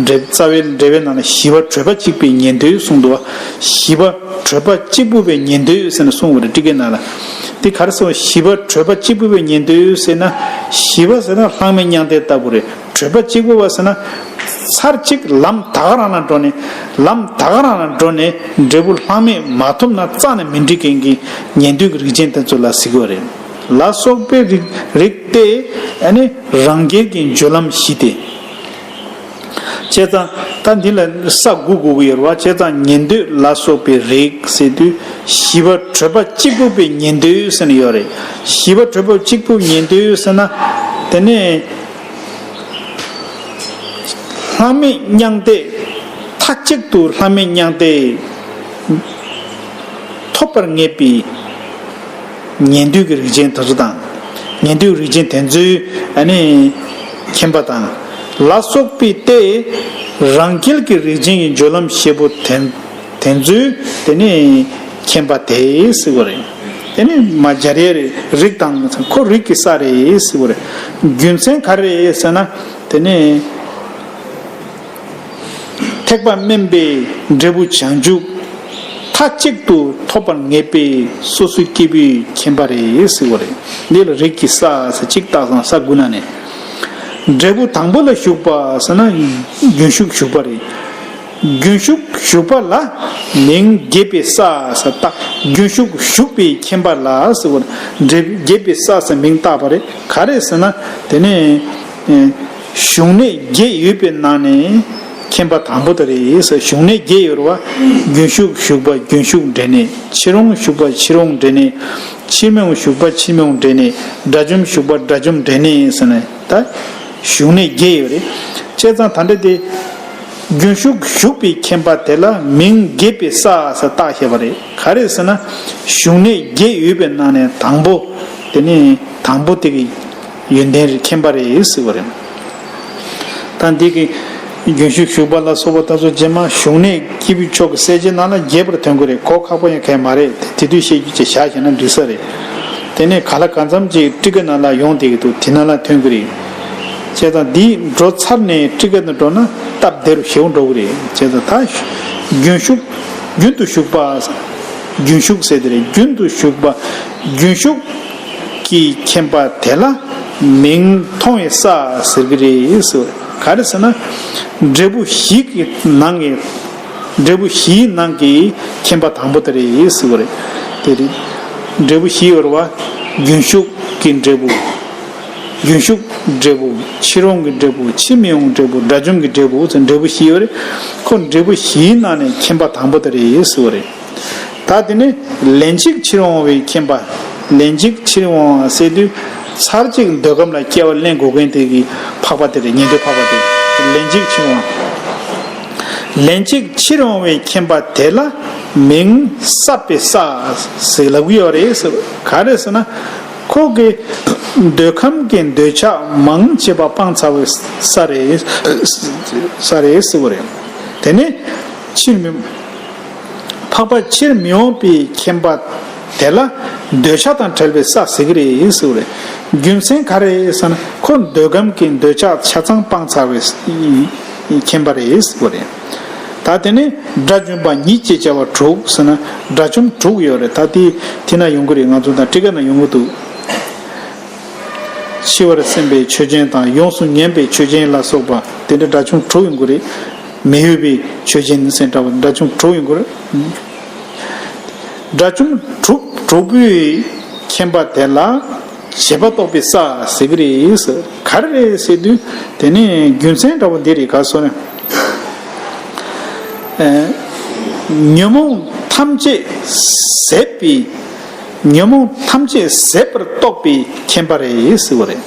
འགྲེལ། རྩ་བའི་འགྲེལ་པའི་ནང་ལ་ཞི་བ་གྲོལ་བ་གཅིག་པའི་ཉན་ཐོས་གསུངས་འདུག་བ། ཞི་བ་གྲོལ་བ་གཅིག་པུ་པའི་ཉན་ཐོས་ཟེར་ནས་གསུངས་པ་རེད། ཊཱི་ཀའི་ནང་ལ། འདི་ག་རེ་ཟེར་བ། ཞི་བ་གྲོལ་བ་གཅིག་པུ་པའི་ཉན་ཐོས་ཟེར་ན། ཞི་བ་ཟེར་ན་ལྷག་མེད་མྱང་འདས་ལྟ་བུ་རེད། གྲོལ་བ་གཅིག་པུ་པ་ཟེར་ན། ཚར་གཅིག་ལམ་ད་ག་རང་ལ་འགྲོ་ནས། ལམ་ད་ག་རང་ལ་འགྲོ་ནས་འབྲས་བུ་ལྷག་མེད་མ་ཐོབ་ན་རྩ་ནས་མི་འགྲིག་མཁན་གྱི་ཉན་ཐོས་ཀྱི་རིགས་ཅན་དེ་ཚོ་ལ་ཟེར་གྱི་ཡོད་རེད། ལ་སོགས་པའི་རིགས་རིགས་དེ་ཨ་ནི་རང་རྒྱལ་གྱི་སྦྱོར་ལམ་བཞི་སྟེ། བྱས་ཙང་ད་འདི་ལ་ས་དགུ་དགོས་ཀྱི་ཡོད་རེད་བ། བྱས་ཙང་ཉན་ཐོས་ལ་སོགས་པའི་རིགས་ཟེར་དུས་ཞི་བ་གྲོལ་བ་གཅིག་པུ་པའི་ཉན་ཐོས་ཟེར་ནས་ཡོད་རེད། ཞི་བ་གྲོལ་བ་གཅིག་པུ་ཉན་ཐོས་ཟེར་ན། དེ་ནས་ལྷག་མེད་མྱང་འདས། མཐའ་གཅིག་ཏུ་ལྷག་མེད་མྱང་འདས་ཐོབ་པར་ངེས་པའི་ཉན་ཐོས་ཀྱི་རིགས་ཅན་དེ་ཚོ་དང་། ཉན་ཐོས་རིགས་ཅན་དེ་ཚོའི་ཨ་ནི་མཁྱེན་པ་དང་། ལ་སོགས་པའི་སྟེ། རང་རྒྱལ་གྱི་རིགས་ཅན་གྱི་སྦྱོར་ལམ་བཞི་པོ་དེ་དེ་ཚོའི་དེ་ནི་མཁྱེན་པ་དེ་ཟེར་བ་རེད། དེ་ནི་མ་སྦྱར་ཡས་རེད། རིགས་དང་ཁོ་རིགས་ཀྱི་ས་རེད་ཟེར་བ་རེད། རྒྱུ་མཚན་ག་རེ་རེད་ཟེར་ན། དེ་ནི། ཐེག་པ་དམན་པའི་འབྲས་བུ་བྱང་ཆུབ་མཐའ་གཅིག་ཏུ་ཐོབ་པར་ངེས་པའི་སོ་སོའི་སྐྱེས་བུའི་མཁྱེན་པ་རེད་ཟེར་བ་རེད། འདི་ལ་རིགས་ཀྱི་ས་ཟེར་གཅིག་བཏགས་སོང་ས་དགུ་ན་ནས། འབྲས་བུ་དང་པོ་ལ་ཞུགས་པ་ཟེར་ན་རྒྱུན་ཞུགས་ཞུགས་པ་རེད། རྒྱུན་ཞུགས་ཞུགས་པ་ལ་མིང་རྒྱས་པའི་ས་ཟེར་བཏགས། རྒྱུན་ཞུགས་ཞུགས་པའི་མཁྱེན་པ་ལ་ཟེར་བ་རེད། རྒྱས་པའི་ས་ཟེར་མིང་བཏགས་པ་རེད། ག་རེ་ཟེར་ན་དེ་ནས། གཞུང་གནས་བརྒྱད་ཡོད་པའི་ནང་ནས་མཁྱེན་པ་དང་པོ་དེ་རེད་ཟེར། གཞུང་གནས་བརྒྱད་ཡོད་རེད་བ། རྒྱུན་ཞུགས་ཞུགས་པ་རྒྱུན་ཞུགས་འབྲས་གནས། ཕྱིར་འོང་ཞུགས་པ་ཕྱིར་འོང་འབྲས་གནས། ཕྱིར་མི་འོང་ཞུགས་པ་ཕྱིར་མི་འོང་འབྲས་གནས། དགྲ་བཅོམ་ཞུགས་པ་དགྲ་བཅོམ་འབྲས་གནས་ཟེར་ནས་ད་གཞུང་གནས་བརྒྱད་ཡོད་རེད། བྱས་ཙང་ད་འདྲ་དེ་རྒྱུན་ཞུགས་ཞུགས་པའི་མཁྱེན་པ་དེ་ལ་མིང་རྒྱས་པའི་ས་ཟེར་བཏགས་བཞག་པ་རེད། ག་རེ་ཟེར་ན་གཞུང་གནས་བརྒྱད་ཡོད་པའི་ནང་ནས་དང་པོ་དེ་ནི་དང་པོ་དེ་གི་ཡོན་ཏན་རེད། མཁྱེན་པ་རེད་ཟེར་བ་རེད། ད་འདི་གི་རྒྱུན་ཞུགས་ཞུགས་པ་ལ་སོགས་པ་ད་ཚོ་རྗེས་མ་གཞུང་གནས་སྐྱེས་བུ་མཆོག་གི་གསལ་བྱེད་ནང་ལ་རྒྱས་པར་ཐོན་གྱི་རེད། གོ་ཁག་པོ་ཡང་གང་ཡང་མ་རེད། དེ་དུས་བཤད་རྒྱུ་ཅིག་བཞག་བྱས་ན་འགྲིག་ས་རེད། དེ་ནས་ག་ལ་གང་འཚམ་ཅིག་ཊཱི་ཀ་ནང་ལ་ཡོང་བསྡད་ཀྱི་འདུག་དེ་ནང་ལ་ཐོན་གྱི་རེད། བྱས་ཙང་འདི་འགྲོ་ཚར་ནས་ཊཱི་ཀ་ནང་འགྲོ་ན་སྟབས་བདེ་རུ་ཞེ་པོ་འགྲོ་གི་རེད། བྱས་ཙང་ད་རྒྱུན་ཞུགས་རྒྱུན་དུ་ཞུགས་པ། རྒྱུན་ཞུགས་ཟེར་དེ་རེད། རྒྱུན་དུ་ཞུགས་པ། རྒྱུན་ཞུགས་ཀྱི་མཁྱེན་པ་དེ་ལ་མིང་མཐོང་བའི་ས་ཟེར་གྱི་རེད་ཟེར། ག་རེ་ཟེར་ན། འབྲས་བུ་བཞི་གི་ནང་གི། འབྲས་བུ་བཞིའི་ནང་གི་མཁྱེན་པ་དང་པོ་དེ་རེད་ཟེར་བ་རེད། དེ་རེད། འབྲས་བུ་བཞི་ཡོད་རེད་བ། རྒྱུན་ཞུགས་ཀྱི་འབྲས་བུ། རྒྱུན་ཞུགས་འབྲས་བུ། ཕྱིར་འོང་གི་འབྲས་བུ། ཕྱིར་མི་འོང་འབྲས་བུ། དགྲ་བཅོམ་གྱི་འབྲས་བུ་ཟེར་འབྲས་བུ་བཞི་ཡོད་རེད། ཁོ་འབྲས་བུ་བཞིའི་ནང་ནས་མཁྱེན་པ་དང་པོ་དེ་རེད་ཟེར་བ་རེད། ད་དེ་ནས་ལན་གཅིག་ཕྱིར་འོང་བའི་མཁྱེན་པ། ལན་གཅིག་ཕྱིར་འོང་བ་ཟེར་དུས་ཚར་གཅིག་འདོད་ཁམས་ལ་སྐྱེ་བ་ལེན་དགོས་མཁན་དེ་གི་འཕགས་པ་དེ་རེད། ཉན་ཐོས་འཕགས་པ་དེ། ལན་གཅིག་ཕྱིར་འོང་། ལན་གཅིག་ཕྱིར་འོང་བའི་མཁྱེན་པ་དེ་ལ་མིང་བསགས་པའི་ས་ཟེར་ལབ་ཀྱི་ཡོད་རེད་ཟེར། ག་རེ་ཟེར་ན། ཁོ་གི་འདོད་ཁམས་ཀྱི་འདོད་ཆགས་མང་ཆེ་བ་སྤངས་ཚར་བའི་ས་རེད། ས་རེད་ཟེར་བ་རེད། དེ་ནས་ཕྱིར་མི། འཕགས་པ་ཕྱིར་མི་འོང་པའི་མཁྱེན་པ་དེ་ལ་འདོད་ཆགས་དང་བྲལ་བའི་ས་ཟེར་གི་རེད་ཟེར་བ་རེད། རྒྱུ་མཚན་ག་རེ་ཟེར་ན་ཁོ་འདོད་ཁམས་ཀྱི་འདོད་ཆགས་ཆ་ཚང་སྤངས་ཚར་བའི་མཁྱེན་པ་རེད་ཟེར་བ་རེད། ད་དེ་ནས་དགྲ་བཅོམ་པ་ཉིད་ཅེས་བྱ་བ་དྲུག་ཟེར་ན་དགྲ་བཅོམ་དྲུག་ཡོད་རེད། ད་དེ་དེ་ན་ཡོང་གི་རེད། ང་ཚོ་ད་ཊཱི་ཀ་ན་ཡོང་གི་འདུག་འཆི་བར་སེམས་པའི་ཆོས་ཅན་དང་ཡོངས་སུ་ངེས་པའི་ཆོས་ཅན་ལ་སོགས་པ་དེ་འདྲ་དགྲ་བཅོམ་དྲུག་ཡོང་གི་རེད། མི་འོས་པའི་ཆོས་ཅན་ཟེར་འདྲ་བ་དགྲ་བཅོམ་དྲུག་ཡོང་གི་རེད། དགྲ་བཅོམ་དྲུག་དྲུག་པོའི་མཁྱེན་པ་དེ་ལ་བྱེད་པ་རྟོགས་པའི་ས་ཟེར་གི་རེད། ག་རེ་རེད་ཟེར་དུས་དེ་ནི་རྒྱུ་མཚན་འདྲ་བོ་འདི་རེད། ག་སོ་ན་ཉོན་མོངས་ཐམས་ཅད་ཟད་པའི་ཉོན་མོངས་ཐམས་ཅད་ཟད་པར་རྟོགས་པའི་མཁྱེན་པ་རེད་ཟེར་བ་རེད།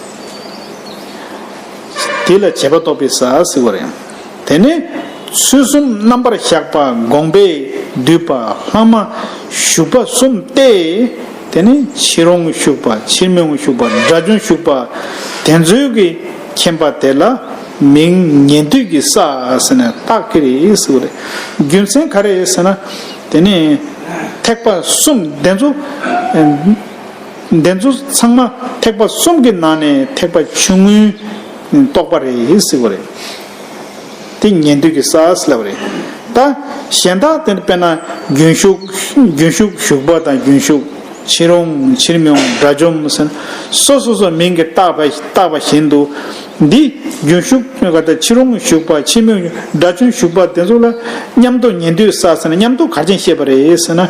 དེ་ལ་བྱེད་པ་རྟོགས་པའི་ས་ཟེར་བ་རེད། དེ་ནས་ཚུལ་གསུམ་རྣམ་པར་གཞག་པ་དགོངས་པས་བསྡུས་པ་ལྷག་མ་ཞུགས་པ་གསུམ་སྟེ། དེ་ནས་ཕྱིར་འོང་ཞུགས་པ་ཕྱིར་མི་འོང་ཞུགས་པ་དགྲ་བཅོམ་ཞུགས་པ་དེ་ཚོའི་གི་མཁྱེན་པ་དེ་ལ་མིང་ཉན་ཐོས་ཀྱི་ས་ཟེར་ནས་བཏགས་ཀྱི་རེད་ཟེར་བ་རེད། རྒྱུ་མཚན་ག་རེ་ཟེར་ན་དེ་ནས་ཐེག་པ་གསུམ་དེ་ཚོ། དེ་ཚོ་ཚང་མ་ཐེག་པ་གསུམ་གྱི་ནང་ནས་ཐེག་པ་ཆུང་ངུའི་རྟོགས་པ་རེད་ཟེར་བ་རེད། དེ་ཉན་ཐོས་ཀྱི་ས་ཟེར་བ་རེད། ད་གཞན་དག་དེ་དཔེར་ན་རྒྱུན་ཞུགས་རྒྱུན་ཞུགས་ཞུགས་པ་དང་རྒྱུན་ཞུགས་ཕྱིར་འོང་ཕྱིར་མི་འོང་དགྲ་བཅོམ་ཟེར་ན་སོ་སོ་སོ་མིང་གིས་བཏགས་པ་བཏགས་པ་བཞིན་དུ་འདི་རྒྱུན་ཞུགས་ཕྱིར་འོང་ཞུགས་པ་ཕྱིར་མི་འོང་དགྲ་བཅོམ་ཞུགས་པ་དེ་ཚོ་ལ་མཉམ་དུ་ཉན་ཐོས་ས་ཟེར་ན་མཉམ་དུ་ག་རེ་བྱས་པ་རེད་ཟེར་ན།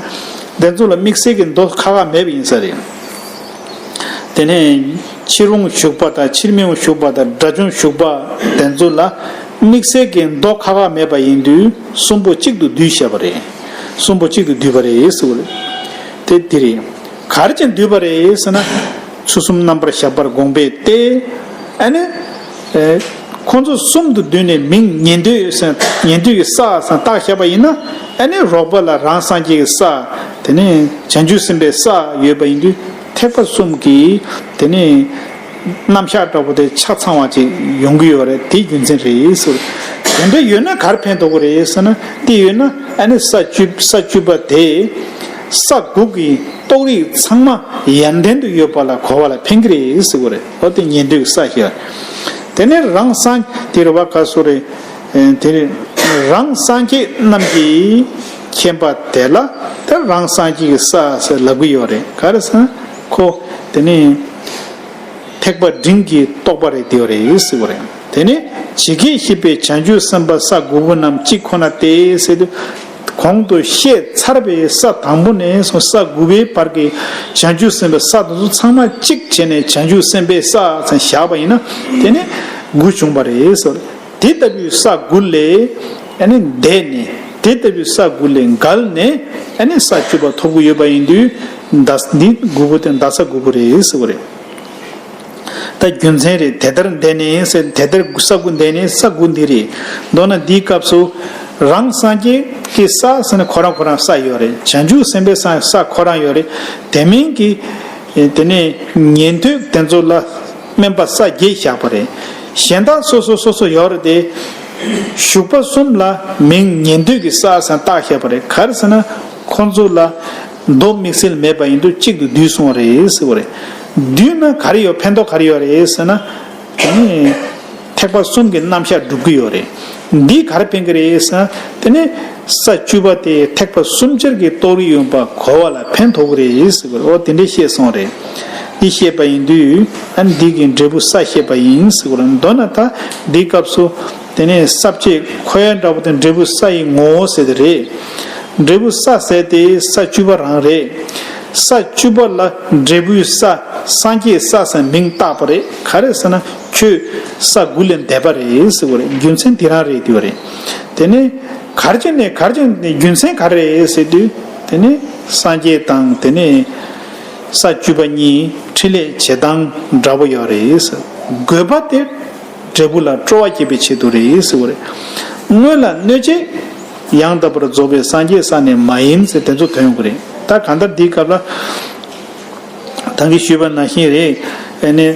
དེ་ཚོ་ལ་དམིགས་བསལ་གྱི་མདོ་ཁ་ཁ་མེད་པ་ཡིན་ས་རེད། དེ་ནས་ཕྱིར་འོང་ཞུགས་པ་དང་ཕྱིར་མི་འོང་ཞུགས་པ་དང་དགྲ་བཅོམ་ཞུགས་པ་དེ་ཚོ་ལ་དམིགས་བསལ་གྱི་མདོ་ཁ་ཁ་མེད་པ་ཡིན་དུས་གསུམ་པོ་གཅིག་ཏུ་བསྡུས་བཞག་པ་རེད། གསུམ་པོ་གཅིག་ཏུ་བསྡུས་པ་རེད་ཟེར་བ་རེད། དེ་དེ་རེད། ག་རེ་བྱས་བསྡུས་པ་རེད་ཟེར་ན། ཚུལ་གསུམ་རྣམ་པར་གཞག་པར་དགོངས་པས་ཏེ། ཨ་ནི། ཨེ། ཁོང་ཚོ་གསུམ་དུ་བསྡུས་ནས་མིང་ཉན་ཐོས་ཟེར་ཉན་ཐོས་ཀྱི་ས་ཟེར་བཏགས་བཞག་པ་ཡིན་ན། ཨ་ནི་རོགས་པ་ལ་རང་སངས་རྒྱས་ཀྱི་ས། དེ་ནས་བྱང་ཆུབ་སེམས་དཔའི་ས་ཡོད་པ་ཡིན་དུས་ཐེག་པ་གསུམ་གྱི་དེ་ནས་རྣམ་གཞག་འདྲ་པོ་དེ་ཆ་ཚང་བ་ཅིག་ཡོང་གི་ཡོད་རེད། དེའི་རྒྱུ་མཚན་རེད་ཟེར། དེ་འདྲ་ཡོད་ན་ག་རེ་ཕན་ཐོགས་ཀྱི་རེད་ཟེར་ན། དེ་ཡོད་ན་ཨ་ནི་ས་བཅུ་ས་བཅུ་པ་དེ་ས་དགུ་གི་རྟོགས་རིགས་ཚང་མ་ཡོན་ཏན་དུ་ཡོད་པ་ལ་གོ་བ་ལ་ཕན་གྱི་རེད་ཟེར་བ་རེད། འོ་དེ་ཉན་ཐོས་ཀྱི་ས་ཞེས། དེ་ནས་རང་སངས་དེ་རེད་བ་ག་སོ་རེད། དེ་རེད། རང་སངས་རྒྱས་རྣམས་ཀྱི་མཁྱེན་པ་དེ་ལ་དེ་རང་སངས་རྒྱས་ཀྱི་ས་ཟེར་ལབ་ཀྱི་ཡོད་རེད། ག་རེ་ཟེར་ན་ཁོ་དེ་ནས་ཐེག་པ་འབྲིང་གི་རྟོགས་པ་རེད་དེ་ཡོད་རེད་ཟེར་བ་རེད། དེ་ནས་ཇི་སྐད་བཤད་པའི་བྱང་ཆུབ་སེམས་དཔའ་ས་དགུ་པོ་རྣམས་གཅིག་ཁོ་ན་སྟེ་ཟེར་དུས། གོང་དུ་བཤད་ཚར་བའི་ས་དང་པོ་ནས་བཟུང་ས་དགུ་པའི་བར་གྱི་བྱང་ཆུབ་སེམས་དཔའི་ས་དེ་ཚོ་ཚང་མ་གཅིག་བྱས་ནས་བྱང་ཆུབ་སེམས་དཔའི་ས་ཙམ་བཞག་པ་ཡིན་ན་དེ་ནི་དགུ་བྱུང་བ་རེད་ཟེར། དེ་ལྟ་བུའི་ས་དགུ་ལས་ཨ་ནི་འདས་ནས་དེ་ལྟ་བུའི་ས་དགུ་ལས་འགལ་ནས་ཨ་ནི་ས་བཅུ་པ་ཐོབ་ཀྱི་ཡོད་པ་ཡིན་དུས་ཟླ་འདི་དགུ་པོ་དེ་ཟླ་ས་དགུ་པོ་རེད་ཟེར་བ་རེད། ད་རྒྱུ་མཚན་རེད། དེ་ལྟར་འདས་ནས་ཟེར། དེ་ལྟར་ས་དགུ་འདས་ནས་ས་དགུ་འདི་རེད། མདོར་ན་འདིའི་སྐབས་སུ་རང་སངས་རྒྱས་ཀྱི་ས་ཟེར་ན་ཁོ་རང་ཁོ་རང་ས་ཡོད་རེད། བྱང་ཆུབ་སེམས་དཔའི་ས་ས་ཁོ་རང་ཡོད་རེད། དེ་མིན་གྱི་དེ་ནས་ཉན་ཐོས་དེ་ཚོ་ལ་སྨན་པ་ས་བརྒྱད་བཞག་པ་རེད། གཞན་དག་སོ་སོ་སོ་སོ་ཡོད་རེད་དེ། ཞུགས་པ་གསུམ་ལ་མིང་ཉན་ཐོས་ཀྱི་ས་ཟེར་བཏགས་བཞག་པ་རེད། ག་རེ་ཟེར་ན་ཁོ་ཚོ་ལ་མདོ་དམིགས་བསལ་མེད་པ་ཡིན་དུས་གཅིག་ཏུ་བསྡུས་སོང་བ་རེད་ཟེར་བ་རེད། བསྡུས་ན་ག་རེ་ཡོད། ཕན་ཐོགས་ག་རེ་ཡོད་རེད་ཟེར་ན། དེ་ནི་ཐེག་པ་གསུམ་གྱི་རྣམ་གཞག་སྒྲུབ་ཀྱི་ཡོད་རེད། འདིས་ག་རེ་ཕན་གྱི་རེད་ཟེར་ན། དེ་ནི་ས་བཅུ་པ་དེ་ཐེག་པ་གསུམ་ཆར་གྱི་རྟོགས་རིགས་ཡོད་པ་གོ་བ་ལ་ཕན་ཐོགས་ཀྱི་རེད་ཟེར་བ་རེད། འོ་དེ་འདྲས་བཤད་སོང་རེད། འདི་བཤད་པ་ཡིན་དུས་ཨ་ནི་འདི་གི་འབྲས་བུ་ས་བཤད་པ་ཡིན་ཟེར་བ་རེད། མདོར་ན་ད་འདིའི་སྐབས་སུ། དེ་ནས་ས་བཅད་ཁོ་ཡ་འདྲ་པོ་དེ་འབྲས་བུ་ས་ཡི་ངོ་བོ་ཟེར་དེ་རེད། འབྲས་བུ་ས་ཟེར་དེ་ས་བཅུ་པ་རང་རེད། ས་བཅུ་པ་ལ་འབྲས་བུའི་ས་སངས་རྒྱས་ས་ཟེར་མིང་བཏགས་པ་རེད། ག་རེ་ཟེར་ན་ཁྱོད་ས་དགུ་ལས་འདས་པ་རེད་ཟེར་བ་རེད། རྒྱུ་མཚན་དེ་རང་རེད་དེ་བ་རེད། དེ་ནས་གར་བྱས་ནས་གར་བྱས་ནས་རྒྱུ་མཚན་ག་རེ་རེད་ཟེར་དུས་དེ་ནས་སངས་རྒྱས་དང་དེ་ནས་ས་བཅུ་པ་གཉིས་འཕྲིན་ལས་བྱེད་སྟངས་འདྲ་པོ་ཡོད་རེད་ཟེར། དགོས་པ་དེ། འབྲས་བུ་ལ་སྤྲོ་བ་སྐྱེད་པའི་ཆེད་དུ་རེད་ཟེར་བ་རེད། སྔོན་ལ་གནོད་བྱེད་ཡང་དག་པར་རྫོགས་པའི་སངས་རྒྱས་ས་ནས་མ་ཡིན་ཟེར་དེ་ཚོ་དོན་ཡོང་གི་རེད། ད་གང་ལྟར་འདིའི་སྐབས་ལ་ ད་གིན་ཞུས་པ་ནང་བཞིན་རེད། ཨ་ནི་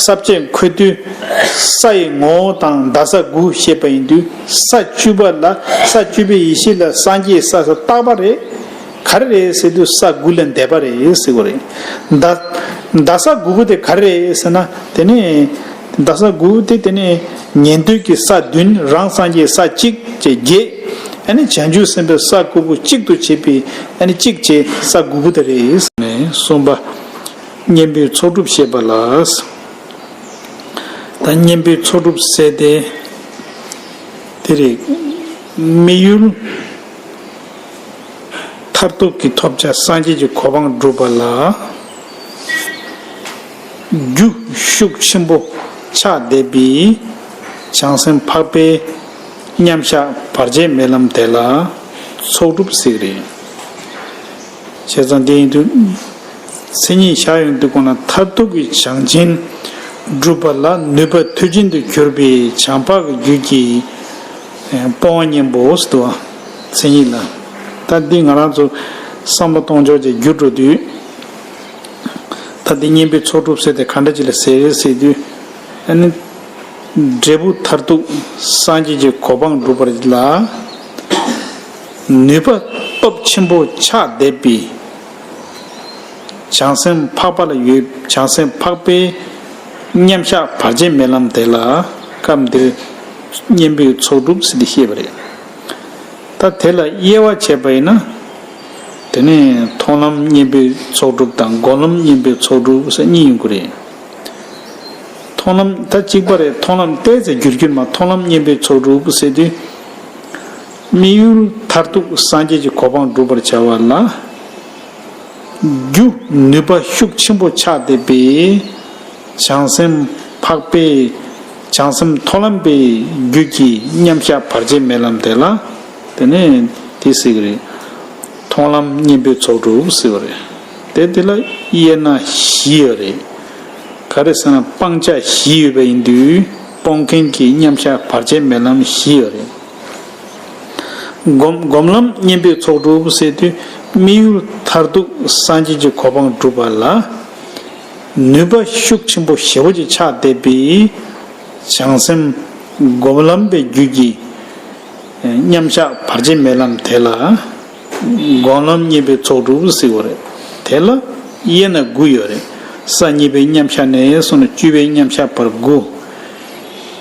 ས་བཅད་འཁོད་དུས་ས་ཡི་ངོ་བོ་དང་བརྡ་གསར་དགུ་བཤད་པ་ཡིན་དུས། ས་བཅུ་པ་ལ་ས་བཅུ་པའི་ཡེ་ཤེས་ལ་སངས་རྒྱས་ས་ས་རྟག་པ་རེད། ག་རེ་རེད་ཟེར་དུས་ས་དགུ་ལས་འདས་པ་རེད་ཟེར་བ་རེད། བརྡ་བརྡ་གསར་དགུ་པོ་དེ་ག་རེ་རེད་ཟེར་ན། དེ་ནི་བརྡ་གསར་དགུ་པོ་དེ་དེ་ནི་ཉན་ཐོས་ཀྱི་ས་བདུན། རང་སངས་རྒྱས་ས་གཅིག་བཅས་བརྒྱད། ཨ་ནི་བྱང་ཆུབ་སེམས་དཔའི་ས་དགུ་པོ་གཅིག་ཏུ་བྱས་པའི་ཨ་ནི་གཅིག་བྱས་ས་དགུ་པོ་དེ་རེད་ཟེར་ནས་གསུངས་པ། གཉེན་པོའི་ཚོགས་སྒྲུབ་བཤད་པ་ལ། ད་གཉེན་པོའི་ཚོགས་སྒྲུབ་ཟེར་དེ་དེ་རེད། དམིགས་ཡུལ་མཐར་ཐུག་གི་ཐོབ་བྱ་སངས་རྒྱས་ཀྱི་གོ་འཕང་སྒྲུབ་པ་ལ། རྒྱུ་ཤུགས་ཆེན་པོ་ཆགས་བསྡད་པའི་བྱང་སེམས་འཕགས་པའི་མཉམ་གཞག་བར་ཆད་མེད་ལམ་དེ་ལ་ཚོགས་སྒྲུབ་ཟེར་གི་རེད། བྱས་ཙང་དེ་ཡིན་དུས་མཚན་ཉིད་བཞག་ཡོང་དུས་གོང་ན་མཐར་ཐུག་གི་བྱང་ཆེན་སྒྲུབ་པ་ལ་ནུས་པ་མཐུ་ཆེན་དུ་གྱུར་པའི་བྱང་འཕགས་ཀྱི་རྒྱུད་ཀྱི་སྤོང་བ་གཉེན་པོ་ཟེར་དུས། མཚན་ཉིད་ལ། ད་འདི་ང་རང་ཚོ་བསམ་བློ་གཏོང་ཕྱོགས་ཀྱི་འགྱུར་འགྲོ་དུས། ད་འདི་གཉེན་པོའི་ཚོགས་སྒྲུབ་ཟེར་དེ་ག་འདྲ་ཅིག་ལ་ཟེར་ཟེར་དུས། ཨ་ནི་འབྲས་བུ་མཐར་ཐུག་སངས་རྒྱས་ཀྱི་གོ་འཕང་སྒྲུབ་པ་ལ་ནུས་པ་སྟོབས་ཆེན་པོ་ཆགས་བསྡད་པའི་བྱང་སེམས་འཕགས་པ་ལ་ཡོད། བྱང་སེམས་འཕགས་པའི་མཉམ་གཞག་བར་ཆད་མེད་ལམ་དེ་ལ་སྐབས་འདིར་གཉེན་པོའི་ཚོགས་སྒྲུབ་ཟེར་ཏེ་བཤད་པ་རེད། ད་དེ་ལ་དབྱེ་བ་བྱས་པ་ཡིན་ན། དེ་ནས་མཐོང་ལམ་གཉེན་པོའི་ཚོགས་སྒྲུབ་དང་སྒོམ་ལམ་གཉེན་པོའི་ཚོགས་སྒྲུབ་ཟེར་གཉིས་ཡོང་གི་རེད། མཐོང་ལམ་ད་གཅིག་པ་རེད། མཐོང་ལམ་ཏོག་ཙམ་འགྱུར་གྱི་རེད་མ། མཐོང་ལམ་གཉེན་པོའི་ཚོགས་སྒྲུབ་ཟེར་དུས། དམིགས་ཡུལ་མཐར་ཐུག་སངས་རྒྱས་ཀྱི་གོ་འཕང་སྒྲུབ་པར་བྱ་བ་ལ། རྒྱུ་ནུས་པ་ཤུགས་ཆེན་པོ་ཆགས་བསྡད་པའི་བྱང་སེམས་འཕགས་པའི་བྱང་སེམས་མཐོང་ལམ་པའི་རྒྱུད་ཀྱི་མཉམ་གཞག་བར་ཆད་མེད་ལམ་དེ་ལ། དེ་ནས་དེ་ཟེར་གི་རེད། མཐོང་ལམ་གཉེན་པོའི་ཚོགས་སྒྲུབ་ཟེར་བ་རེད། དེ་དེ་ལ་དབྱེ་ན་བཞི་ཡོད་རེད། ག་རེ་ཟེར་ན་སྤང་བྱ་བཞི་ཡོད་པ་ཡིན་དུས་སྤོང་མཁན་གྱི་མཉམ་གཞག་བར་ཆད་མེད་ལམ་བཞི་ཡོད་རེད། སྒོམ་སྒོམ་ལམ་གཉེན་པོའི་ཚོགས་སྒྲུབ་ཟེར་དུས་དམིགས་ཡུལ་མཐར་ཐུག་སངས་རྒྱས་ཀྱི་གོ་འཕང་སྒྲུབ་པ་ལ་ནུས་པ་ཤུགས་ཆེན་པོ་ཞེ་པོ་ཅིག་ཆགས་བསྡད་པའི་བྱང་སེམས་སྒོམ་ལམ་པའི་རྒྱུད་ཀྱི་མཉམ་གཞག་བར་ཆད་མེད་ལམ་དེ་ལ་སྒོམ་ལམ་གཉེན་པོའི་ཚོགས་སྒྲུབ་ཟེར་བ་རེད། དེ་ལ་དབྱེ་ན་དགུ་ཡོད་རེད། ས་གཉིས་པའི་མཉམ་གཞག་ནས་བཟུང་ནས་བཅུ་པའི་མཉམ་གཞག་བར་དགུ།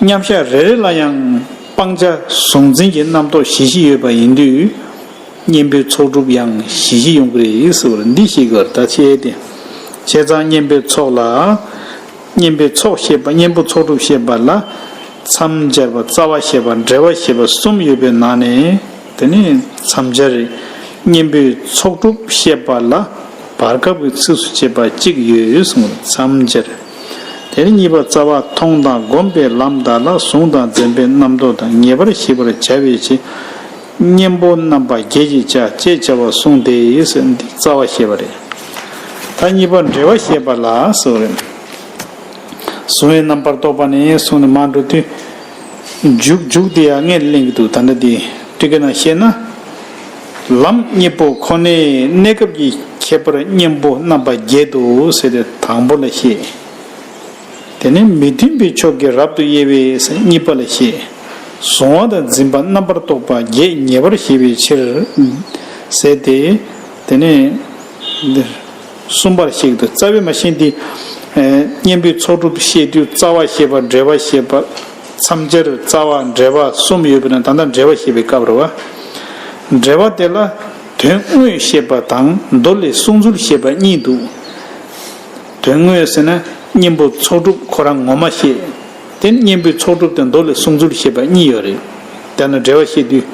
མཉམ་གཞག་རེ་རེ་ལ་ཡང་སྤང་བྱ་གཟུང་འཛིན་གྱི་རྣམ་རྟོག་བཞི་བཞི་ཡོད་པ་ཡིན་དུས། གཉེན་པོའི་ཚོགས་སྒྲུབ་ཡང་བཞི་བཞི་ཡོང་གི་རེད་ཟེར་བ་འདི་ཤེས་དགོས་རེད། ད་ཆེ་སྟེ། བྱས་ཙང་གཉེན་པོའི་ཚོགས་ལ། གཉེན་པོའི་ཚོགས་བཤད་པ། གཉེན་པོ་ཚོགས་སྒྲུབ་བཤད་པ་ལ། མཚམས་སྦྱར་བ། རྩ་བ་བཤད་པ། འབྲེལ་བ་བཤད་པ་གསུམ་ཡོད་པའི་ནང་ནས། དེ་ནས་མཚམས་སྦྱར་གཉེན་པོའི་ཚོགས་སྒྲུབ་བཤད་པ་ལ། བར་སྐབས་ཀྱི་ཚིགས་སུ་བཅད་པ་གཅིག་ཡོད་གསུངས། མཚམས་སྦྱར། དེ་ནས་གཉིས་པ་རྩ་བ་མཐོང་དང་སྒོམ་པའི་ལམ་དག་ལ། གཟུང་དང་འཛིན་པའི་རྣམ་རྟོག་དང་། ངེས་པར་ཞི་བར་བྱ་བའི་ཕྱིར། གཉེན་པོ་རྣམ་པ་བརྒྱད་ཀྱིས་བྱ། ཅེས་བྱ་བ་གསུངས་ཏེ་ཟེར། འདི་རྩ་བ་བཤད་པ་རེད། ད་གཉིས་པ་འབྲེལ་བ་བཤད་པ་ལ་ཟེར་བ་རེད། གཟུང་བའི་རྣམ་པར་རྟོག་པ་ནས་གསུངས་ནས་མར་འགྲོ་དུས། མཇུག་མཇུག་དེ་ཡང་ངས་གླེང་གི་འདུག་ད་ལྟ་འདི་ཊཱི་ཀ་ནང་བཤད་ན། ལམ་གཉིས་པོ་ཁོ་ནའི་གནས་སྐབས་ཀྱི་ཁྱད་པར་གཉེན་པོ་རྣམ་པ་བརྒྱད་དུ་ཟེར་ཏེ་དང་པོ་ལ་བཤད། དེ་ནས་མི་མཐུན་པའི་ཕྱོགས་ཀྱི་རབ་ཏུ་དབྱེ་བའི་གཉིས་པ་ལ་བཤད། གཟུང་བ་དང་འཛིན་པ་རྣམ་པར་རྟོག་པ་བརྒྱད་ཉེ་བར་ཞི་བའི་ཕྱིར་ཟེར་ཏེ། དེ་ནས་འདིར་གསུམ་པར་བཤད་ཀྱི་འདུག་རྩ་བའི་མ་བཤད་འདི། ཨེ། གཉེན་པོའི་ཚོགས་སྒྲུབ་བཤད་དུས་རྩ་བ་བཤད་པ། འབྲེལ་བ་བཤད་པ། མཚམས་སྦྱར། རྩ་བ། འབྲེལ་བ་གསུམ་ཡོད་པས་ན། ད་ལྟ་འབྲེལ་བ་བཤད་པའི་སྐབས་རེད་བ། འབྲེལ་བ་དེ་ལ་དོན་དངོས་བཤད་པ་དང་མདོ་ལས་གསུངས་ཚུལ་བཤད་པ་གཉིས་འདུག་དོན་དངོས་ཟེར་ན་གཉེན་པོ་ཚོགས་སྒྲུབ་ཁོ་རང་ངོ་མ་བཤད། དེ་ནི་གཉེན་པོའི་ཚོགས་སྒྲུབ་དེ་མདོ་ལས་གསུངས་ཚུལ་བཤད་པ་གཉིས་ཡོད་རེད། དེ་ནི་འབྲེལ་བ་བཤད་དུས།